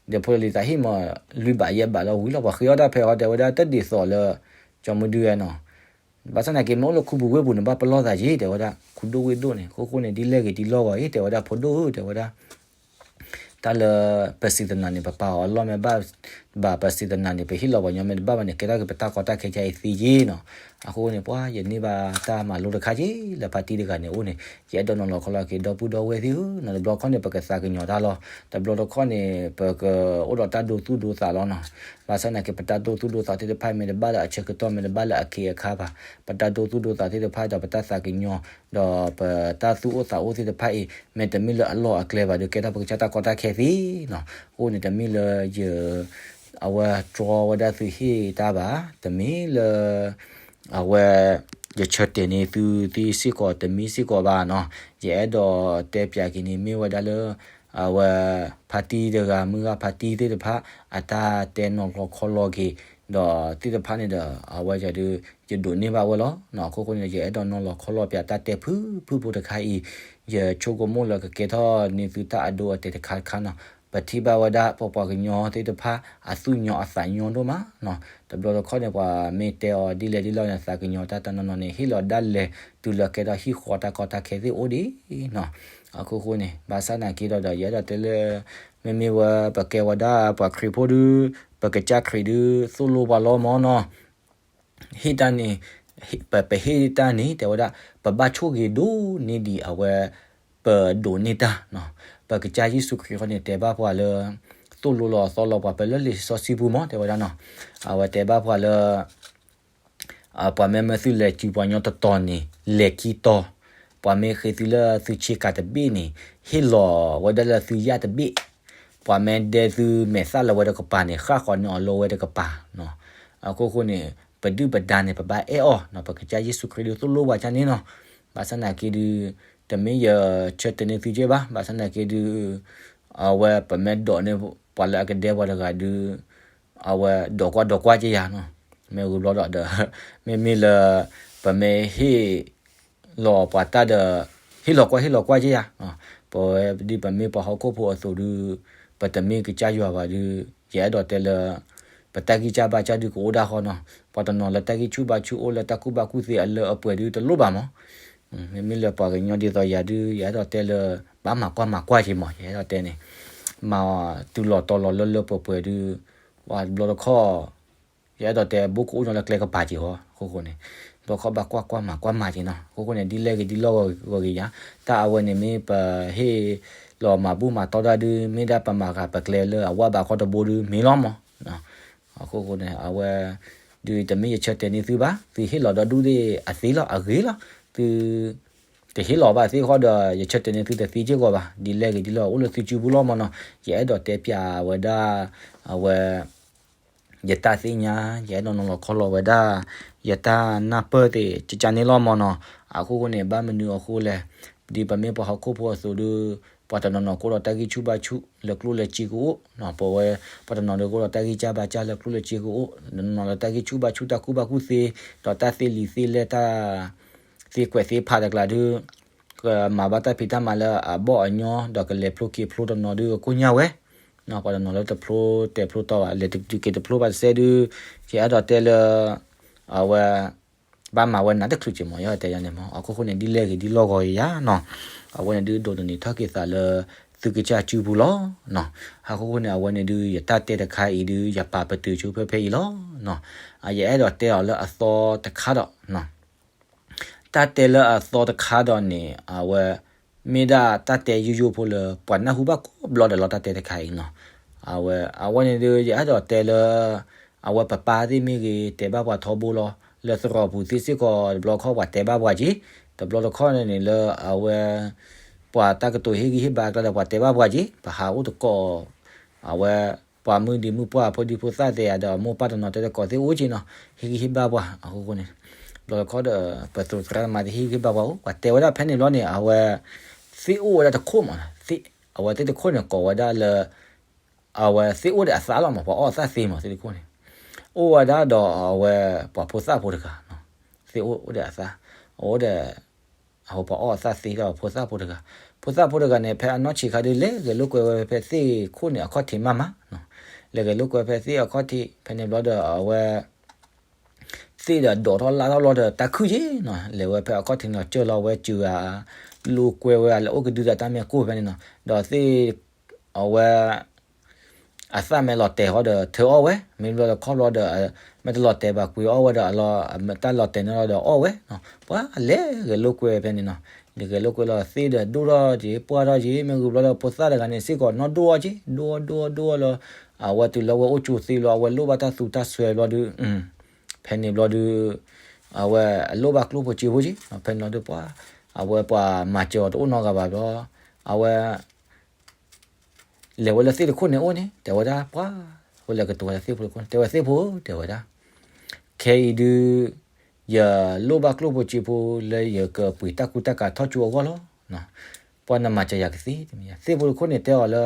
ဒီးဖိလံၤသးဟ့ၣ်မး လွံၢ်ဘးယဲၢ်ဘးလၢဝံၤလီၤ ပှၤဃ့အီၣ်တၢ်ဖဲအီၤ တဲဝဲဒၣ် တဒ်သိးလၢ ကၠီမုၢ်ဒုဝဲနီၤ, ဘၣ်ဆၣ်သနာ်က့ မ့ၢ်အိၣ်လၢခူပူၤဝ့ၢ်ပူၤန့ၣ် ဘၣ်ပလီၢ်သးယ့ တဲဝဲဒၣ်, ခူဒိၣ်ဝ့ၢ်ဒိၣ်န့ၣ် အဃိဃိန့ၣ် ဒ်လဲၣ်ဂ့ၤဒ်လီၢ်ဂီၤအံၤ တဲဝဲဒၣ် ဖိဒိၣ်ဧၢ တဲဝဲဒၣ် တၢ်လၢ ပစံးသနာ်န့ၣ် ပပာ်အီၤအလီၢ်မ့ၢ်ဘၣ်, ဘၣ်ပစံးသနာ်န့ၣ် ပဟ့ၣ်လီၤပှၤညီမ့ၢ်တဘၣ်ဘၣ်န့ၣ် ကဲထီၣ်က့ၤပတၢ်ကီတၢ်ခဲကအံၤသ့ယ့နီၤ, အဃိန့ၣ် ပှၤယန့ၢ်ဘၣ်တၢ်မၤလိတခါက့ၤ လၢဖါတံၢ်တဂၤန့ၣ်အိၣ်န့ၣ် ယအဲၣ်ဒိးနီၤလီၤခီလီၤက့ၤ ဒီပုၢ်ဒီဝဲၢ်သ့ၣ်ဧၢနီၤ, တဘျီခီန့ၣ် ပကသးကညီၤတၢ်လီၤ, တဘျီတခီန့ၣ် ပကအိၣ်ဒီးတၢ်ဒိသူၣ်ဒိသးလီၤနီၤ, ဘၣ်ဆၣ်သနာ်က့ ပတၢ်ဒိသူၣ်ဒိသးသ့ၣ်တဖၣ်အံၤ မ့ၢ်တဘၣ်လၢအဆၢကတီၢ် မ့ၢ်တဘၣ်လၢအခ့အခါဘၣ်, ပတၢ်ဒိသူၣ်ဒိသးသ့ၣ်တဖၣ်ဒီးပတၢ်သးကညီၤ ဒီးပတၢ်သူၣ်အိၣ်သးအိၣ်သ့ၣ်တဖၣ်အံၤ မ့ၢ်တမ့ၢ်လၢအလီၢ်အကျဲဘၣ်ဒီး ကဲထီၣ်ပကစၢ်တၢ်ကီတၢ်ခဲသ့နီၤ, အဃိန့ၣ် တမ့ၢ်လၢယ အဝဲတြီဝဲဒၣ်သုဟ့ၣ်တၢ်ဘၣ်, တမ့ၢ်လၢ အဝဲ ယဆၢတဲာ်န့ၢ်သုသ့စ့ၢ်ကီး တမ့ၢ်စ့ၢ်ကီးဘၣ်နီၤ, ယအဲၣ်ဒိးတဲပၠးက့ၤန့ၣ် မ့ၢ်ဝဲဒၣ်လၢ အဝဲ ဖါတံၢ်တဂၤ မုၢ်ဂၤဖါတံၢ်သ့ၣ်တဖၣ် အတၢ်တဲနီၤလီၤခီလီၤက့ၤ ဒီးသ့ၣ်တဖၣ်န့ၣ်ဒီး အဝဲယၤဒုး ယဒိးန့ၢ်ဘၣ်ဝဲလီၤနီၤ, အဃိဃိန့ၣ် ယအဲၣ်ဒိးနီၤလီၤခီလီၤပၠးတၢ်တဲဖုၣ်ဖုၣ်ဖိတခါအံၤ, ယဆိကမိၣ်လၢကကဲထီၣ်န့ၢ်သုတၢ်အဒိအတဲာ်တခါတခါနီၤ, ပထံၣ်ဘၣ်ဝဲဒၣ်ပပှၤကညီသ့ၣ်တဖၣ် အသူၣ်ကညီၤအသးကညီၤဒိၣ်မးနီၤ, တဘျီတခီန့ၣ် ပှၤမ့ၢ်တဲအီၤဒ်လဲၣ်ဒ်လဲၣ်န့ၣ် သးကညီၤတၢ်တနီၤနီၤန့ၣ် ဟ့ၣ်လီၤဒၣ်လဲာ်တုၤလၢကဲထီၣ်ဟံၣ်ဃီတၢ်ကီတၢ်ခဲသ့ၣ်အိၣ်ဒံးနီၤ, အဃိဃိန့ၣ် ဘၣ်ဆၣ်သနာ်က့ဒီး ယအဲၣ်ဒိးတဲလၢ မ့မ့ၢ်ဝဲပကဲဝဲဒၣ်ပှၤခရံာ်ဖိဒုး ပကစၢ်ခရံာ်ဒုး သိၣ်လိပှၤလီၤမးနီၤ ဟ့ၣ်တၢ်န့ၣ် ပ ပဟ့ၣ်တၢ်န့ၣ် တဲဝဲဒၣ် ပဘၣ်ဆိၣ်ဂ့ၤဒိၣ်န့ၢ်ဒံးအဝဲ ပဒိးန့ၢ်တၢ်နီၤ, ပကစၢ်ယ့ၣ်ၡူးခရံာ်ဃီန့ၣ် တဲဘၣ်ပှၤလၢ သိၣ်လိလီၤသီလီၤပှၤဖဲလၢလံာ်စီဆှံပူၤမး တဲဝဲဒၣ်နီၤ, အဝဲတဲဘၣ်ပှၤလၢ ပှၤမ့ၢ်မၢသုလဲၤစုပှၤကညီတတီၤန့ၣ် လဲၤခံတီၤ, ပှၤမ့ၢ်ဃ့သုလၢသုဆ့ကၤတဘ့ၣ်န့ၣ် ဟ့ၣ်လီၤဝဲဒၣ်လၢသုယၣ်တဘ့ၣ်, ပှၤမ့ၢ်ဒဲသုမဲာ်သၣ်လၢဝဲတကပၤန့ၣ် ဃၣ်ဃီန့ၢ်အီၤလၢဝဲတကပၤနီၤ, အဃိဃိန့ၣ် ပဒုၣ်ပဒါန့ၣ် ပဘၣ်အဲၣ်အီၤနီၤ, ပကစၢ်ယ့ၣ်ၡူးခရံာ်ဒုးသိၣ်လိပှၤကၢ်န့ၣ်နီၤ, ဘၣ်ဆၣ်သနာ်က့ဒုး တမ့ၢ်ယဆၢတဲာ်န့ၢ်သုက့ဘၣ်, ဘၣ်ဆၣ်သနာ်က့ဒုး အဝဲပမ့ၢ်ဒိးန့ၢ်ပှၤလၢအကဒဲပှၤတဂၤဒုး အဝဲဒိးကွၢ်ဒိးကွၢ်က့ယၤနီၤ, မ့ၢ်ဂ့ၤဘျီဒီး မ့မ့ၢ်လၢ ပမ့ၢ်ဟ့ၣ်လီၤပှၤတၢ်ဒီး ဟ့ၣ်လီၤကွၢ်ဟ့ၣ်လီၤကွၢ်က့ယၤ, ပဝဲဒ်ပမ့ၢ်ပှၤဟီၣ်ခိၣ်ဖိအသိးဒုး ပတမ့ၢ်ကစၢ်ယွၤဘၣ်ဒုး ယအဲၣ်ဒိးတဲလၢ ပတၢ်ဂံၢ်စၢ်ဘါစၢ်ဒုးကအိၣ်ဒၣ်ဃီနီၤ. ပှၤတနီၤလၢတၢ်ဂံၢ်ဆူၣ်ဘါဆူၣ်အိၣ်လၢတၢ်ကူၣ်ဘၣ်ကူၣ်သ့အလၢအပှဲၤဒုးတလိၣ်ဘၣ်မး. မ့မ့ၢ်လၢပှၤကညီဒ်သိးယၤဒုး ယအဲၣ်ဒိးတဲလၢ ဘၣ်မၤကွၢ်မၤကွၢ်က့ၤမး ယအဲၣ်ဒိးတဲန့ၣ်, မၤတုၤလီၤတီၤလီၤလၢလၢပှဲၤပှဲၤဒုး ပှၤတဘျီတခီၣ် ယအဲၣ်ဒိးတဲ ဘိကအိၣ်ညီလၢကျဲကပၤက့ၤဃီ အဃိဃိန့ၣ် ဘျီခီၣ်ဘၣ်ကွၢ်ကွၢ်မၤကွၢ်မၤက့ၤနီၤ. အဃိဃိန့ၣ် ဒ်လဲၣ်ဂ့ၤဒ်လီၢ်ဂီၤဂ့ၤယၤ တၢ်အဝဲန့ၣ်မ့ၢ်ပဟ့ၣ်လီၤမၤဘူၣ်မၤတီၢ်တၢ်ဒုး မ့ၢ်ဒၣ်ပမၤဂၤပကျဲလၢအဝၣ်ဘးခီတဘိဒုးမ့ၢ်လီၤမး. အဃိဃိန့ၣ် အဝဲ ဒုးတမ့ၢ်ယဆၢတဲာ်န့ၢ်သုဘၣ်, သုဟ့ၣ်လီၤဒီဒူၣ်သ့ၣ်အသ့လီၤ အဂ့ၤလီၤ. သု တဟ့ၣ်လီၤဘၣ်သ့ၣ်ဃီဒီး ယဆၢတဲာ်န့ၢ်သုတသ့စ့ၢ်ကီးဘၣ်. ဒ်လဲၣ်ဂ့ၤဒ်လီၢ်အိၣ်လၢသုစုပူၤလီၤမးနီၤ. ယအဲၣ်ဒိးတဲပျးဝဲဒၣ် အဝဲ ယတၢ်သ့ၣ်ညါ, ယအဲၣ်ဒိးနီၤလီၤခီလီၤဝဲဒၣ် ယတၢ်နၢ်ပၢၢ်သ့ၣ်ကကန့ၣ်လီၤမးနီၤ. အဃိဃိန့ၣ် ဘၣ်မနုၤအဃိလဲၣ်, ဒ်ပမ့ၢ်ပှၤဟီၣ်ခိၣ်ဖိအသိးဒုး ပှၤတနီၤနီၤကအိၣ်ဒီးတၢ်ဂံၢ်ဆူၣ်ဘါဆူၣ်လၢကျိၣ်လၢစ့ကအိၣ်, ပဝဲ ပှၤတနီၤနီၤကအိၣ်ဒီးတၢ်ဂံၢ်စၢ်ဘါစၢ်လၢကျိၣ်လၢစ့ကအိၣ်, တနီၤနီၤလၢတၢ်ဂံၢ်ဆူၣ်ဘါဆူၣ်တၢ်ကူၣ်ဘၣ်ကူၣ်သ့, ဒီးတၢ်သ့လံာ်သ့လဲၢ်တၢ် သ့ကွဲးသ့ဖးတကျါဒုး ကမၤဘၣ်တၢ်ဖံးတၢ်မၤလၢအဘီၣ်အညီ ဒီးကလဲၤဖျိက့ၤဖျိတနီၤဒုးကိညၢ်ဝဲ, ပှၤတနီၤလၢတဖျိတဲာ်ဖျိတီဘၣ် လဲၤတတုၤက့ၤတဖျိဘၣ်တစဲးဒုး ယအဲၣ်ဒိးတဲလၢ အဝဲ ဘၣ်မၤဝဲနးတချုးက့ၤမး ယအဲၣ်ဒိးတဲယၤန့ၣ်မး. အဃိဃိန့ၣ် ဒ်လဲၣ်ဂ့ၤဒ်လီၢ်ဂီၤယၤနီၤ, အဝဲန့ၣ်ဒုးဒိးသန့ၤထီၣ်က့ၤသးလၢ သုကစၢ်စုပူၤလီၤ. အဃိဃိန့ၣ် အဝဲန့ၣ်ဒုး ယတၢ်တဲတခါအံၤဒုး ယပာ်ပတုာ်ဆိဖဲဖဲအံၤလီၤ. ယအဲၣ်ဒိးတဲအီၤလၢအသီတခါဒီး တၢ်တဲလၢအသီတခါဒီးန့ၣ် အဝဲ မ့ၢ်ဒၣ်တၢ်တဲယိယိဖိလၢ ပှၤနၢ်ဟူဘၣ်ကိးဘျီဒီးလီၤတၢ်တဲတခါအံၤနီၤ. အဝဲ အဝဲန့ၣ်ဒုး ယအဲၣ်ဒိးတဲလၢ အဝဲပပၢ်သ့ၣ်မ့ၢ်ဂ့ၤ တဲဘၣ်ပှၤထီဘိလီၤ. လၢသရိာ်ပူၤသ့စ့ၢ်ကီးတဘျီခီၣ်ပှၤတဲဘၣ်ပှၤက့ၤ, တဘျီတခီၣ်န့ၣ်န့ၣ်လၢအဝဲ ပှၤတၢ်ကတိၤဟ့ၣ်ဂံၢ်ဟ့ၣ်ဘါအကျါဒီးပှၤတဲဘၣ်ပှၤက့ၤ, ပဟးအိၣ်တကိး အဝဲ ပှၤမုၢ်ဒံမုၢ်ပှၢ်ဖိဒံဖိသၣ်သ့ၣ်ဧါဒီးမိၢ်ပၢ်တနီၤတဲတကိးသ့ၣ်အိၣ်က့ၤနီၤ, ဟ့ၣ်ဂံၢ်ဟ့ၣ်ဘါပှၤ အဃိဃိန့ၣ် ဘျီတခီဒီး ပသရၣ်သမါသ့ၣ်ဟ့ၣ်ဂံၢ်ဟ့ၣ်ဘါပှၤအိၣ် ပှၤတဲဝဲဒၣ်ဖဲန့ၣ်ဘျီန့ၣ် အဝဲ သ့ၣ်အိၣ်ဝဲဒၣ်တခိၣ်မး, အဝဲသ့ၣ်တခိၣ်န့ၣ်ကိးဝဲဒၣ်လၢ အဝဲသ့ၣ်အိၣ်ဒီးအသၣ်လီၤမး, ပှၤအီၣ်အသၣ်သ့မး သ့ၣ်တခိၣ်န့ၣ်, အိၣ်ဝဲဒၣ်ဒီးအဝဲ ပှၤဖိသၣ်ဖိတဂၤ, သ့ၣ်အိၣ်ဒီးအသၣ်, အိၣ်ဒီး အဝဲပှၤအီၣ်အသၣ်သ့ဒီးဖိသၣ်ဖိတဂၤ, ဖိသၣ်ဖိတဂၤန့ၣ် ဖဲအနီၢ်ဆံးခါဒုး လဲၤဂဲၤလိာ်ကွဲဝဲဖဲသ့ၣ်ခိၣ်န့ၣ်အခီၣ်ထံးမးမး, လဲၤဂဲၤလိာ်ကွဲဖဲသ့ၣ်အခီၣ်ထံး ဖဲန့ၣ်ဘျီဒီးအဝဲ သ့ၣ်ဒီးဒိးထီၣ်လၢ်ထီၣ်လီၤဒီးတၢ်ခုၣ်က့ၤနီၤ, လဲၤဝဲဖဲအခီၣ်ထံးနီၤ ကၢၢ်လီၤဝဲစၢၤဧါ, လိာ်ကွဲဝဲဧါ လဲၤအိၣ်ကဒုတၢ်တၢ်မ့ၢ်ကိၢ်ဖဲန့ၣ်နီၤ, ဒီးသ့ၣ် အဝဲ အသၣ်မ့ၢ်လီၤတဲာ်ဃီဒီးထၢအီၣ်ဝဲ, မ့ၢ်ဘျီဒီးခီဘျီဒီး မ့ၢ်တလီၤတဲာ်ဘၣ်ကွံာ်အီၣ်ဝဲဒီးအလီၤ တၢ်လီၤတဲာ်န့ၣ်လီၤဒီးအီၣ်ဝဲ, ပှၤလဲၤဂဲၤလိာ်ကွဲဖဲန့ၣ်နီၤ, လဲၤဂဲၤလိာ်ကွဲလီၤသ့ၣ်ဒီးဒိၣ်ထီၣ်က့ၤ ပှၢ်ထီၣ်က့ၤ မ့ၢ်ဂ့ၤဘျီဒီးဖိသၣ်တဂၤန့ၣ်စ့ၢ်ကီးနီၢ်ဒိၣ်အီၣ်က့ၤ ဒိၣ်အီၣ်ဒိၣ်အီၣ်ဒိၣ်အီၣ်လီၤ, အဝဲတုၤလၢဝဲအိၣ်ကၠိသ့လီၤ အဝဲလိၣ်ဘၣ်တၢ်သူတၢ်စွဲဘျီဒုး ဖဲန့ၣ်ဘျီဒုး အဝဲအလိၣ်ဘၣ်ကျိၣ်ဖိစ့ဖိက့ၤ, ဖဲန့ၣ်ဘျီဒုးပှၤ အဝဲပှၤမၤစၢၤအီၤတအိၣ်နီတဂၤဘၣ်ဘျီ, အဝဲ လဲၤဝဲလၢသ့ၣ်တခိၣ်န့ၣ်အိၣ်န့ၣ် တဲဝဲဒၣ်ပှၤ, ဝဲလဲၤကတိၤဝဲလၢသ့ၣ်ဖိတခိၣ်န့ၣ် တဲဝဲသ့ၣ်ဖိ တဲဝဲဒၣ်, ခဲအံၤဒုး ယလိၣ်ဘၣ်ကျိၣ်ဖိစ့ဖိလၢယကပှ့ၤတၢ်ကူတၢ်ကၤထီၣ်ကၠိအဂီၢ်လီၤ. ပှၤနမၤစၢၤယၤကသ့, သ့ၣ်ဖိတခိၣ်န့ၣ်တဲအီၤလၢ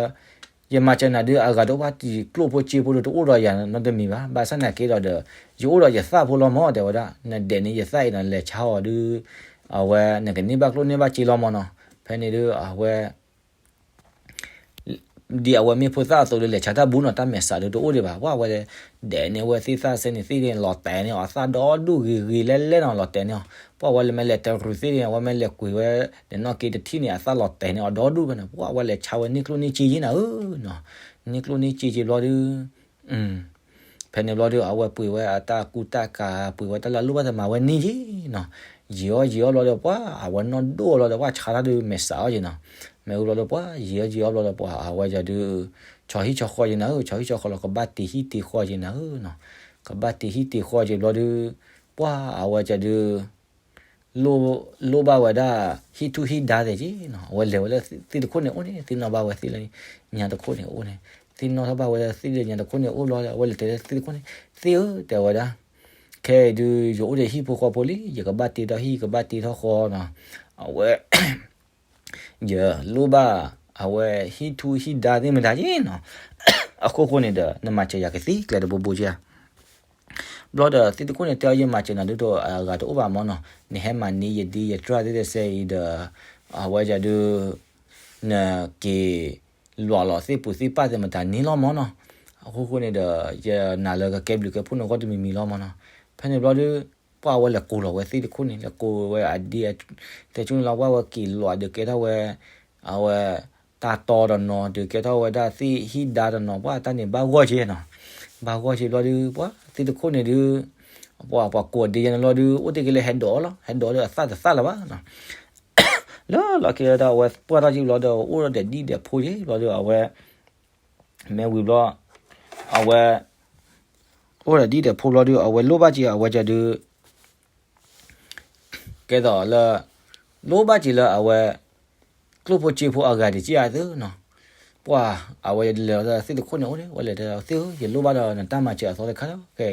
ယမၤစၢၤနၤဒုးအဂၤတအိၣ်ဘၣ် ကျိၣ်ဖိစ့ဖိဒုးတအိၣ်ဒီးယၤနီတမံၤဘၣ်, ဘၣ်ဆၣ်သနာ်က့ဒီးဒီး ယအိၣ်ဒီးယသၣ်ဖိလီၤမး တဲဝဲဒၣ်, နဒဲးန့ၢ်ယသၣ်အံၤနီၤ လဲၤဆါအီၤဒုး အဝဲနကန့ၢ်ဘၣ်ကျိၣ်န့ၢ်ဘၣ်စ့လီၤမးနီၤ, ဖဲန့ၣ်ဒုးအဝဲ ဒ်အဝဲမ့ၢ်ဖိသၣ်အသိးဒီး လဲၤဆါတၢ်ဘူးနီၤ တၢ်မဲာ်ဆှးဒီးတအိၣ်ဒံးဘၣ်, ပှၤဝဲဒဲးန့ၢ်ဝဲသ့ၣ်သၣ်စဲန့ၣ်သ့ၣ်န့ၣ် လီၤတဲာ်န့ၢ်အီၤသၣ်ဒီဒူၣ်ဂ့ၤဂ့ၤလဲၣ်လဲၣ်နီၤ လီၤတဲာ်န့ၢ်အီၤ, ပှၤဝဲလဲၤမ့ၢ်လဲၤတရူးသ့ၣ်န့ၣ် အဝဲမ့ၢ်လဲၤကွံာ်ဝဲ ဒီးနီၢ်က့တထံၣ်န့ၣ် အသၣ်လီၤတဲာ်န့ၢ်အီၤဒီဒူၣ်ဖဲန့ၣ် ပှၤဝဲလဲၤဆါဝဲန့ၢ်ကျိၣ်န့ၢ်စ့ယ့ၢ်နၤဧၢနီၤ, န့ၢ်ကျိၣ်န့ၢ်စ့က့ၤဘျီဒုး ဖဲန့ၣ်ဘျီဒီး အဝဲပှ့ၤဝဲအတၢ်ကူတၢ်ကၤ ပှ့ၤဝဲတၢ်လၢအလိၣ်ဘၣ်သ့ၣ်မၤဝဲန့ၢ်ယ့ၢ်နီၤ, ယံာ်အီၣ်ယံာ်အီၣ်ဘျီဒီး ပှၤအဝဲနီၢ်ဒိၣ်အီၤဘျီဒီး ပှၤဆါတၢ်ဒုးမဲာ်ဆှးအီၤယ့ၢ်နီၤ, မ့ၢ်ဝံၤဘျီဒီး ပှၤယံာ်အီၣ်ယံာ်အီၣ်ဘျီဒီး ပှၤအဝဲကဒုး ဆီဟံၣ်ဆီဃီယ့ၢ်နၤဧၢ, ဆီဟံၣ်ဆီဃီလီၤ ကဘၣ်တ့ၤဟံၣ်တ့ၤဃီယ့ၢ်နၤဧၢနီၤ, ကဘၣ်တ့ၤဟံၣ်တ့ၤဃီယ့ၢ်ဘျီဒီး ပှၤအဝဲကဒုး လိၣ်ဘၣ်ဝဲဒၣ် ဟံၣ်ထူၣ်ဟံၣ်ဒါသ့ၣ်က့နီၤ, အဝဲလဲၤဝဲလၢသ့ၣ်တခိၣ်န့ၣ်အိၣ်န့ၣ် သ့ၣ်နီၣ်ဘၣ်ဝဲသ့ၣ်လၢညါတခိၣ်န့ၣ်အိၣ်န့ၣ်, သ့ၣ်နီၣ်ထီၣ်ဘၣ်ဝဲလၢသ့ၣ်လၢညါတခိၣ်န့ၣ်အိၣ်ဘျီ အဝဲလဲၤတဲလၢသ့ၣ်တခိၣ်န့ၣ်, သ့ၣ်ဧၢ တဲဝဲဒၣ်, ခဲအံၤဒုး ယအိၣ်ဒီးဟံၣ်ဖိဃီဖိလံ ယကဘၣ်တ့ထီၣ်ဟံၣ် ကဘၣ်တ့ထီၣ်ဃီနီၤ, အဝဲ ယလိၣ်ဘၣ် အဝဲဟံၣ်ထူၣ်ဟံၣ်ဒါသ့ၣ်မတၤက့နီၤ, အခိၣ်ဃိန့ၣ်ဒီး နမၤစၢၤယၤကသ့ကျဲတဘိဘိက့ဧါ ဘျီဒီးသ့ၣ်တခိၣ်န့ၣ်တဲအီၤ ယမၤစၢၤနၤဒုးဒီးအဂၤတအိၣ်ဘၣ်မးနီၤ, နဟဲမၤန့ၢ်ယဒ့ယတြၢ်သ့ၣ်တစဲးအံၤဒီး အဝဲဒၣ်ဒုး နက့ၤလွးလီၤသ့ၣ်ပူၤသ့ၣ်ပာ်သ့ၣ်မတၤန့ၣ်လီၤမးနီၤ, အဃိဃိန့ၣ်ဒီး ယနာ်လၢကကဲဘျုးကဲဖှိၣ်န့ၢ်ဂီၢ်တမံၤမံၤလီၤမးနီၤ. ဖဲန့ၣ်ဘျီဒုး ပှၢ်အဝဲလဲၤကိးလီၤဝဲသ့ၣ်တခိၣ်န့ၣ် လဲၤကိးဝဲအဒ့ တဲဆိန့ၣ်လီၤ ပှၢ်ဝဲက့ၤလီၤဒုးကဲထီၣ်ဝဲ အဝဲ တၢ်တီတနီၤ ဒုးကဲထီၣ်ဝဲဒၣ်သ့ၣ်ဟံၣ်ဒါတနီၤ ပှၢ်တၢ်န့ၣ်ဘၣ်ဂီၢ်က့နီၤ. ဘၣ်ဂီၢ်က့ဘျီဒုး ပှၢ်သ့ၣ်တခိၣ်န့ၣ်ဒုး ပှၤပှၤကိးဒ့ယဲန့ၣ်လီၤဒုး အိၣ်တ့ၢ်က့ၤလၢဟဲဒိးလီၤ ဟဲဒိးဒီးအသၣ်တသၣ်လၢၤဘၣ်နီၤ. လၢလီၢ်ခံလၢတၢ်အဝဲပှၢ်ထီၣ်က့ဘျီဒီး အိၣ်ဒီးဒဲးဒံၣ်ဒဲးဖိက့ဘျီဒီး အဝဲ မ့ၢ်ဝံၤဘျီ အဝဲ အိၣ်ဒီးဒံၣ်ဒဲးဖိဘျီဒုး အဝဲလိၣ်ဘၣ်က့ၤအဝဲကဒုး ကဲသိးလၢ လိၣ်ဘၣ်က့ၤလၢအဝဲ ကျိၣ်ဖိစ့ဖိအဂၤတက့ၢ်အသုနီၤ. ပှၢ်အဝဲလဲၤလီၤသ့ၣ်တခိၣ်န့ၣ်အိၣ်န့ၣ် ဝဲလဲၤတဲသ့ၣ်ဧၢ ယလိၣ်ဘၣ်ဒီးနတၢ်မၤစၢၤအသီတခါလီၤ. ကဲ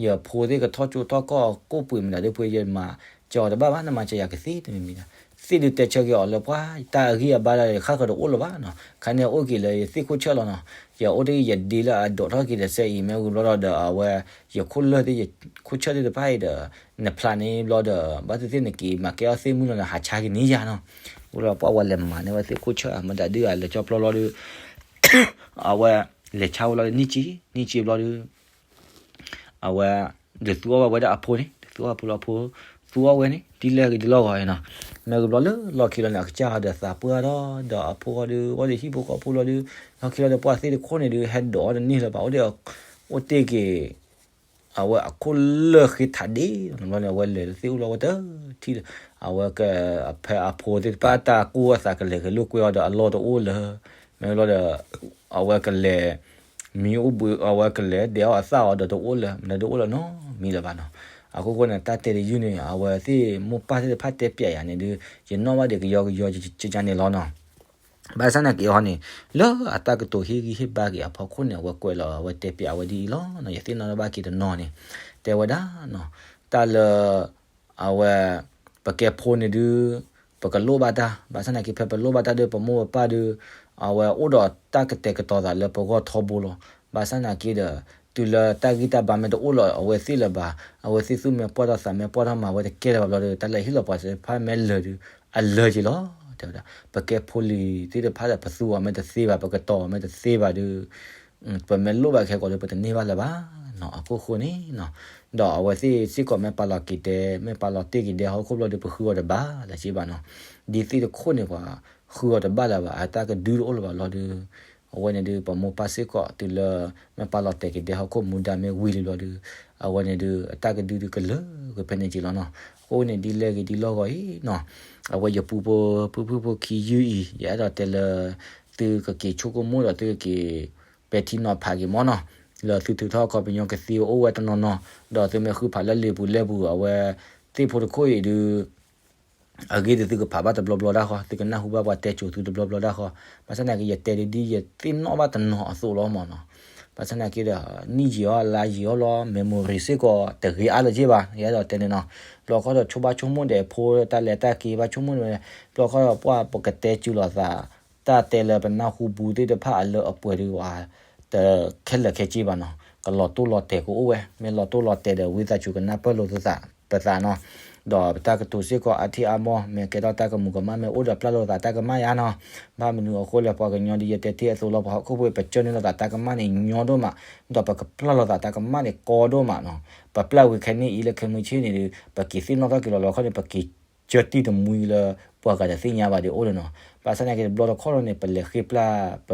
ယဖိသ့ၣ်ကထီၣ်ကၠိထီၣ်ကီၢ်ကိၣ်ပှ့ၤမတၤဒုးပှ့ၤ ယမၤစၢၤအီၤတဘၣ်ဘၣ် နမၤစၢၤယၤကသ့တမံၤမံၤဒီး သ့ၣ်ဒုးတဲဆၢက့ၤအီၤလၢပှၢ် တၢ်အဂံၢ်အဘါလၢယဃၣ်ဃၢၤတအိၣ်လၢၤဘၣ်နီၤ. ခါန့ၣ်အိၣ်က့ၤလၢယသ့ၣ်ခိၣ်ဆၢၣ်လီၤနီၤ. ယအိၣ်တ့ၢ်ယဒ့လၢအဒိးထီၣ်က့ၤဒီးစဲအံၤ မ့ၢ်ဝံၤဘျီဒီးဒီးအဝဲ ယခိၣ်လၢၢ်သ့ၣ် ယခိၣ်ဆၢၣ်သ့ၣ်တဖၣ်အံၤဒီး နဖျါန့ၣ်ဘျီဒီး ဘၣ်သ့ၣ်သ့ၣ်နက့ၤမၤကဲအီၣ်သ့ၣ်မုၢ်လီၤဒီး ဟးဆါက့ၤန့ၢ်ယၤနီၤ. အိၣ်လၢပှၢ်ဝဲလဲၤမၤန့ၢ်ဝဲသ့ၣ်ခိၣ်ဆၢၣ် မတၤဒုးအလဲၤကၠီပျီလီၤဒုး အဝဲ လဲၤဆါဝဲလီၤဒုး နံၣ်က့ နံၣ်က့ဘျီဒုး အဝဲ ဒုးသူအီၣ်ဘၣ်ဝဲဒၣ်အဖိန့ၣ် ဒုးသူအီၣ်ဖိလီၤအဖိ သူအီၣ်ဝဲန့ၣ် ဒ်လဲၣ်ဂ့ၤဒ်လီၢ်ဂီၤအံၤနီၤ. မ့ၢ်ဂ့ၤဘျီလၢလီၢ်ခံလီၤန့ၣ် အကစၢ်ဒီးသးပှၢ်ထီၣ်ဒီးအဖိဃီဒုး ဝဲဒၣ်ဟံၣ်ဖိဃီဖိလီၤဒုး လီၢ်ခံလီၤဒီးပှၢ်သ့ၣ်တခိၣ်န့ၣ်ဒုး ဟဲဒိးတန့ၢ်လၢၤဘၣ် အိၣ်တ့ၢ် အိၣ်တ့ၢ်က့ၤ အဝဲအခိၣ်လၢၢ်ဃ့ထးဒ့ ဘျီန့ၣ် အဝဲလဲၤလၢသ့ၣ်အိၣ်လီၤဝဲတထံၣ်လၢၤ အဝဲက ဖဲအဖိသ့ၣ်တဖၣ်တၢ်ကူၣ်အသးကလဲၤကလိာ်ကွဲအီၤဒီးအလီၢ်တအိၣ်လၢၤ မ့ၢ်ဘျီဒီး အဝဲကလဲၤ မံအိၣ်ဘှံး အဝဲကလဲၤဒဲးအီၣ်အသၣ်အီၤဒီးတအိၣ်လၢၤ မနုၤတအိၣ်လၢၤနီတမံၤလၢၤဘၣ်နီၤ. အဃိဃိန့ၣ် တၢ်တဲတယုၢ်န့ၣ် အဝဲသ့ၣ်မိၢ်ပၢ်သ့ၣ်တဖၣ်တဲပျးယၤန့ၣ်ဒုး ယနီၣ်ဘၣ်ဒံးကယီကယီကကန့ၣ်လီၤနီၤ. ဘၣ်ဆၣ်နာ်က့ဟီန့ၣ် လၢအတၢ်ကတိၤဟ့ၣ်ဂံၢ်ဟ့ၣ်ဘါက့ၤအဖီခိၣ်န့ၣ် အဝဲကွဲးလီၤ အဝဲတဲပျးဝဲဒ်အံၤလီၤနီၤ. ယသ့ၣ်နီၣ်ဘၣ်က့ၤတနီၤန့ၣ် တဲဝဲဒၣ်နီၤ တၢ်လၢ အဝဲ ပကဲဖိန့ၣ်ဒုး ပကလိၣ်ဘၣ်တၢ် ဘၣ်ဆၣ်နာ်က့ဖဲပလိၣ်ဘၣ်တၢ်ဒီး ပမိၢ်ပပၢ်ဒုး အဝဲအိၣ်ဒီးတၢ်ကတဲာ်ကတီၤသးလၢပဂီၢ်ထီဘိလီၤ. ဘၣ်ဆၣ်နာ်က့ဒီး တုၤလၢတၢ်ဂံၢ်တၢ်ဘါမ့ၢ်တအိၣ်လၢအဝဲသ့ၣ်လၢၤဘၣ် အဝဲသ့ၣ်သူၣ်မ့ၢ်ပှၢ်ထီၣ်သးမ့ၢ်ပှၢ်ထီၣ်မၤဝဲတကဲလၢၤဘၣ်ဘျီဒီး တၢ်လၢဟ့ၣ်လီၤပှၤသ့ၣ်တဖၣ်မ့ၢ်လၢာ်ဒုး အလၢာ်က့ၤလီၤ တဲဝဲဒၣ်. ပကဲဖိလံၤသ့ၣ်တဖၣ်ဒီး ပသူအီၤမ့ၢ်တသ့ဘၣ် ပကတီၤအီၤမ့ၢ်တသ့ဘၣ်ဒုး ပမ့ၢ်လိၣ်ဘၣ်ခဲကိာ်ဒီး ပတန့ၢ်ဘၣ်လၢၤဘၣ်နီၤ. အခိၣ်ဃိန့ၣ်နီၤ ဒီးအဝဲသ့ၣ်စ့ၢ်ကီးမ့ၢ်ပာ်လီၤက့ၤတဲ မ့ၢ်ပာ်လီၤတ့ၢ်က့ၤဒဲဟီၣ်ခိၣ်ဘျီဒီး ပဃုအီၤတဘၣ်လၢၤဘၣ်နီၤ. ဒ်သ့ၣ်တခိၣ်န့ၣ် ပှၤဃုအီၤတဘၣ်လၢၤဘၣ် အတၢ်ကဒုတအိၣ်လၢၤဘၣ်ဘျီဒီး အဝဲန့ၣ်ဒုး ပမိၢ်ပၢ်စ့ၢ်ကီး တုၤလၢ မ့ၢ်ပာ်လီၤတဲာ်က့ၤဒဲဟီၣ်ခိၣ်မူဒါမ့ၢ်ဝံၤလံဘျီဒီး အဝဲန့ၣ်ဒုး အတၢ်ကဒုဒုးကလၢာ်ဝဲဖဲန့ၣ်က့ၤလီၤနီၤ. အဃိန့ၣ် ဒ်လဲၣ်ဂ့ၤဒ်လီၢ်ဂီၤအံၤနီၤ အဝဲယပူဖိ ဖုဖုဖိခံယုၢ်အံၤ ယအဲၣ်ဒိးတဲလၢ သုကက့ၤဆိကမိၣ်ဒီးသုကက့ၤ ပဲာ်ထံနီၤဖးက့ၤမ့ၢ်နီၤ လၢသုထုးထီၣ်ခီပညီကသ့အိၣ်ဝဲတနီၤနီၤ ဒီးသုမ့ၢ်ဃုဖးလၢလံာ်ပူၤလဲၢ်ပူၤ အဝဲသ့ၣ်ဖိတခိၣ်အံၤဒုး အဂ့ၢ်ဒုးသုကဖးဘၣ်တဘျီဘျီဒၣ်ဃီ သုကနၢ်ဟူဘၣ်ပှၤတဲစိၤသုတဘျီဘျီဒၣ်ဃီ ဘၣ်ဆၣ်သနာ်က့ ယတဲဒ်ဒ်ယသ့ၣ်နီၣ်ဘၣ်တနီၤအသိးလီၤမ့ၢ်နီၤ. ဘၣ်ဆၣ်သနာ်က့ဒီး နံၣ်ယံာ်အီၤလါယံာ်အီၤလီၤ memory စ့ၢ်ကီးတဂ့ၤအါလၢၤက့ဘၣ် ယအဲၣ်ဒိးတဲန့ၣ်နီၤ. ဘျီခီဒီးဆိဘၣ်ဆိကမိၣ်ဒီးဖိတၢ်လဲၤတၢ်က့ၤဘၣ်ဆိကမိၣ်န့ၣ် ဘျီခီဒီးပှၢ်ပကတဲစူၤလိာ်သး တၢ်တဲလၢပနၢ်ဟူပူၤသ့ၣ်တဖၣ်အလၢအပှဲၤဒုး တခဲလၢာ်ခဲဆ့ဘၣ်နီၤ. ကလီၤတိၢ်လီၤတဲာ်ကအိၣ်ဝဲ မ့ၢ်လီၤတိၢ်လီၤတဲာ်ဒီး ဝံသးစူၤကနၢ်ပၢၢ်လိာ်သုသး ပသးနီၤ. ဒီးပတၢ်ကတိၤစ့ၢ်ကီးအါထံၣ်အါမီၢ် မ့ၢ်ကဲထီၣ်တၢ်ကမူၤကမၣ်မ့ၢ်အိၣ်ဒီးပျၢ်လိာ်သးတၢ်ကမၣ်ယါနီၤ. ဘၣ်မနုၤအဃိလဲၣ် ပှၤကညီဒ်ယတဲတ့ၢ်အသိးလီၤ ပှၤဟီၣ်ခိၣ်ဖိအံၤ ပကၢန့ၢ်လိာ်သးတၢ်ကမၣ်န့ၣ်ညီဒိၣ်မး ဒီးပကပျၢ်လိာ်သးတၢ်ကမၣ်န့ၣ်ကီဒိၣ်မးနီၤ. ပပျၢ်ဝံၤခဲန့ၣ်အံၤလၢခဲမုၢ်ဆ့ၣ်န့ၣ်ဒီး ပက့ၤသ့ၣ်နီၣ်ထီၣ်က့ၤလီၤလီၤခီန့ၣ် ပက့ၤကၢတံၢ်တမှံလၢ ပှၤဂၤတသ့ၣ်ညါဘၣ်ဒ်အိၣ်လၢနီၤ. ဘၣ်ဆၣ်သနာ်က့တဘျီတခီၣ်လီၤန့ၣ် ပလဲၤဃ့ပျၢ်ပ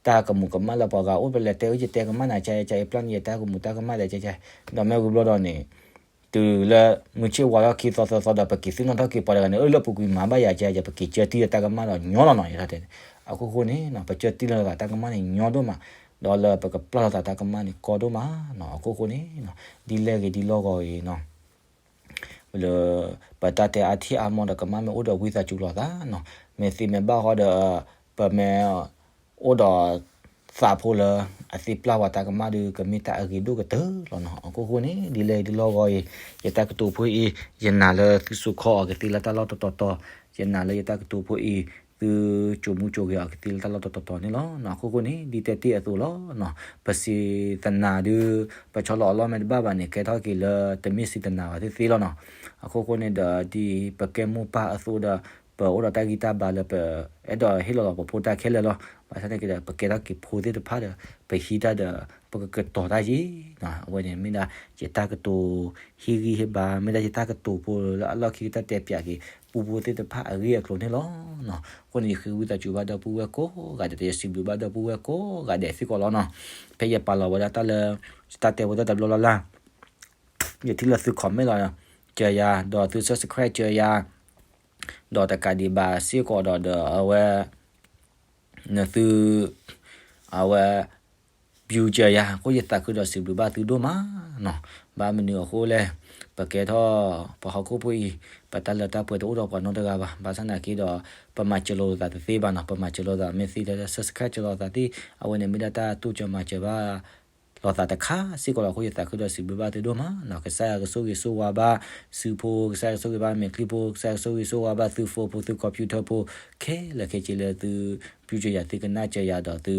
တၢ်ကမူၤကမၣ်လၢပှၤဂၤအိၣ် ပလဲၤတဲအၢ ယတဲကမၣ်နၤ ကကပျၢ်န့ၢ်ယတၢ်ကမူၤတၢ်ကမၣ်ဒီး ကက ဒီးမ့ၢ်ဝံၤဘျီဒီးန့ၣ် တုၤလၢမုၢ်ဆ့ၣ်ဝါထီၣ်ခံသီသၢသီဒီး ပက့ၤသ့ၣ်နီၣ်ထီၣ်က့ၤပှၤတဂၤန့ၣ် အၢ လၢပူၤကွံာ်မၤဘၣ်ယၤ ကက ပက့ၤကၢတံၢ်လၢတၢ်ကမၣ်ဒီးညီလီၤနီၤ ယတဲ. အခိၣ်ဃိန့ၣ် ပကၢတံၢ်လၢသးတၢ်ကမၣ်န့ၣ်ညီဒိၣ်မး ဒီးလၢပကပျၢ်လိာ်သးတၢ်ကမၣ်န့ၣ်ကီဒိၣ်မးနီၤ. အခိၣ်ဃိန့ၣ် ဒ်လဲၣ်ဂ့ၤဒ်လီၢ်ဂီၤအံၤနီၤ လၢ ပတၢ်တဲအါထံၣ်အါမီၢ်ဒီးကမၣ်မ့ၢ်အိၣ်ဒီးဝံသးစူၤလိာ်သးနီၤ. မ့ၢ်သ့မ့ၢ်ဘၣ်ဃီဒီး ပမ့ၢ် အိၣ်ဒီး သးဖိလၢ အသ့ပျၢ်ဝဲတၢ်ကမၣ်ဒီး ကမ့ၢ်တၢ်အဂ့ၤဒိၣ်ကတၢၢ်လီၤနီၤ. အခိၣ်ဃိန့ၣ် ဒ်လဲၣ်ဒ်လီၢ်ဂီၤအံၤ ယတၢ်ကတိၤဖိအံၤ ယနာ်လၢသုစိာ်ခီအီၤကသ့လၢတၢ်လီၢ်တတီၤတီၤ, ယနာ်လၢယတၢ်ကတိၤဖိအံၤ သုစိာ်မူစိာ်ဂဲၤအီၤကသ့လၢတၢ်လီၢ်တတီၤတီၤန့ၣ်လီၤ. အခိၣ်ဃိန့ၣ် ဒ်တဲတ့ၢ်အသိးလီၤ. ပစံးသနာ်ဒုး ပဆီလီၤအလီၢ်မ့ၢ်တဘၣ်ဘၣ်န့ၣ် ကဲထီၣ်က့ၤလၢ တမ့ၢ်စံးသနာ်ဘၣ်သ့ၣ်သ့ၣ်လီၤနီၤ. အခိၣ်ဃိန့ၣ်ဒီး ဒ်ပကဲမိၢ်ပၢ်အသိးဒီး ပ ပအိၣ်ဒီးတၢ်ဂံၢ်တၢ်ဘါလၢပအဲၣ်ဒိးဟ့ၣ်လီၤလီၤပဖိတၢ်ခဲလၢာ်လီၤ. ဘၣ်ဆၣ်သနာ်က့ဒီး ပကဲထီၣ်က့ၤဖိသ့ၣ်တဖၣ်ဒီး ပဟံးတၢ်ဒီး ပကကတီၤတၢ်ယံၤနီၤ. အဝဲန့ၣ်မ့ၢ်ဒၣ် ယတၢ်ကတိၤဟ့ၣ်ဂံၢ်ဟ့ၣ်ဘါ မ့ၢ်ဒၣ်ယတၢ်ကတိၤဖိလၢအလီၢ်ခံကတၢၢ်တဲပၠးက့ၤ ပူဖိသ့ၣ်တဖၣ်အဂ့ၢ်အကျိၤန့ၣ်လီၤ. အဃိန့ၣ် ယဃ့ဝံသးစူၤဘၣ်ဒီပုၢ်ဝဲၢ်ကိးဂၤဒဲး ဒီးယစံးဘျုးဘၣ်ဒီပုၢ်ဝဲၢ်ကိးဂၤဒဲးစ့ၢ်ကီးလီၤနီၤ. ဖဲယပာ်လီၤဝဲဒၣ်တၢ်လၢ ယတၢ်တဲဖိတၢ်တဘျီလၢ်လၢ် ယထံၣ်လၢသု comment လီၤ စၢၤယၤ ဒီးသု subscribe စၢၤယၤ ဒီးတကးဒံးဘၣ်စ့ၢ်ကီးဒီး ဒီးအဝဲ နသု အဝဲ view စၢၤယၤ အဃိယသးခုဒီးစံးဘျုးဘၣ်သုဒိၣ်မးနီၤ. ဘၣ်မနုၤအဃိလဲၣ်, ပကဲထီၣ် ပဟီၣ်ခိၣ်ဖိအံၤ ပတၢ်လၢတၢ်ပှဲၤတအိၣ်ဒီးပှၤနီတဂၤဘၣ်. ဘၣ်ဆၣ်သနာ်က့ဒီး ပမၤစၢၤလိာ်သးတသ့ဘၣ်နီၤ. ပမၤစၢၤလိာ်သးမ့ၢ်သ့လၢ subscribe စၢၤလိာ်သးသ့, အဝဲန့ၣ်မ့ၢ်ဒၣ်တၢ်တိစၢၤမၤစၢၤဘၣ် လိာ်သးတခါစ့ၢ်ကီးလီၤ. အဃိယသးခုဒီးစံးဘျုးဘၣ်သုဒိၣ်မးနီၤ. ကစၢ်ယွၤကဆိၣ်ဂ့ၤဆိၣ်ဝါဘၣ် စုဖိ, ကစၢ်ယွၤကဆိၣ်ဂ့ၤဘၣ်မဲာ်ချံဖိ, ကစၢ်ယွၤကဆိၣ်ဂ့ၤဆိၣ်ဝါဘၣ်သု phone ဖိ, သု computer ဖိ, ခဲလၢာ်ခဲဆ့လၢသု view စၢၤယၤ, သုကနၣ်စၢၤယၤဒီးသု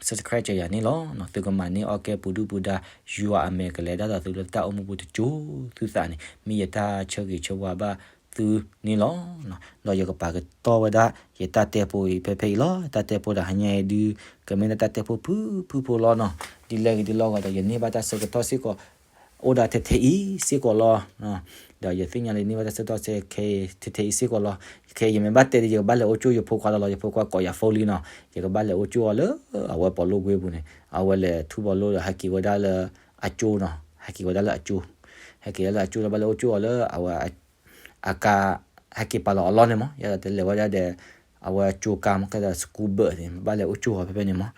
subscribe စၢၤယၤန့ၣ်လီၤ. သုကမၤန့ၢ်အီၣ်ကဲပူၤဒုၣ်ပူၤဒါ ယွၤအမဲာ်ကလဲၤတၢ်ဒီးသုလၢတၢ်အိၣ်မူပူၤတစိၤသုသးန့ၣ် မ့ၢ်ယတၢ်ဆၢဂ့ၤဆၢဝါဘၣ်သုန့ၣ်လီၤ. ဒီးယကပာ်ကတီၢ်ဝဲဒၣ် ယတၢ်တဲဖိအံၤဖဲဖဲအံၤလီၤ. တၢ်တဲဖိဒီးဟါညါအံၤဒုး ကမ့ၢ်ဒၣ်တၢ်တဲဖိဖုၣ်ဖုၣ်ဖိလီၤနီၤ. ဒ်လဲၣ်ဂ့ၤဒ်လဲၣ်ဂ့ၤဒီး ယန့ၢ်ဘၣ်တၢ်ဆၢကတီၢ်စ့ၢ်ကီး အိၣ်ဒၣ်ထဲထဲအံၤစ့ၢ်ကီးလီၤ. ဒီးယသ့ၣ်ညါလၢယန့ၢ်ဘၣ်တၢ်ဆၢကတီၢ်ထဲထဲအံၤစ့ၢ်ကီးလီၤ. ခဲအံၤယမ့ၢ်ဘၣ်တဲဒီး ယကဘၣ်လဲၤအိၣ်ကၠိယဖိခွါလီၤလီၤ. ယဖိခွါကိးယၤ phone လံနီၤ. ယကဘၣ်လဲၤအိၣ်ကၠိအီၤလၢ အဝဲပီးလိၣ်ကွ့ပူၤန့ၣ်, အဝဲလဲၤထူၣ်ပီးလိၣ်ဒီးဟဲက့ၤဝဲဒၣ်လၢအကၠိနီၤ. ဟဲက့ၤဝဲဒၣ်လၢအကၠိ, ဟဲက့ၤဒၣ်လၢအကၠိလၢဘၣ်လဲၤအိၣ်ကၠိအီၤလၢအဝဲ အကါ ဟဲက့ၤပာ်လီၤအလီၢ်န့ၣ်မး, ယဲဒၣ်တလဲၤဝဲဒၣ်ဒီး အဝဲကၠိကါမး ကဲဒီး school bus န့ၣ် ဘၣ်လဲၤအိၣ်ကၠိအီၤဖဲဖဲန့ၣ်မး.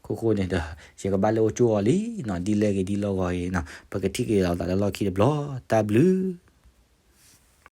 ခိၣ်ဃိန့ၣ်ဒီး ယကဘၣ်လဲၤအိၣ်ကၠိအီၤလံနီၤ. ဒ်လဲၣ်ဂ့ၤဒ်လဲၣ်ဂ့ၤနီၤ, ပကထံၣ်က့ၤလိာ်သးလၢလီၢ်ခံတဘျီ, တၢ်ဘျုး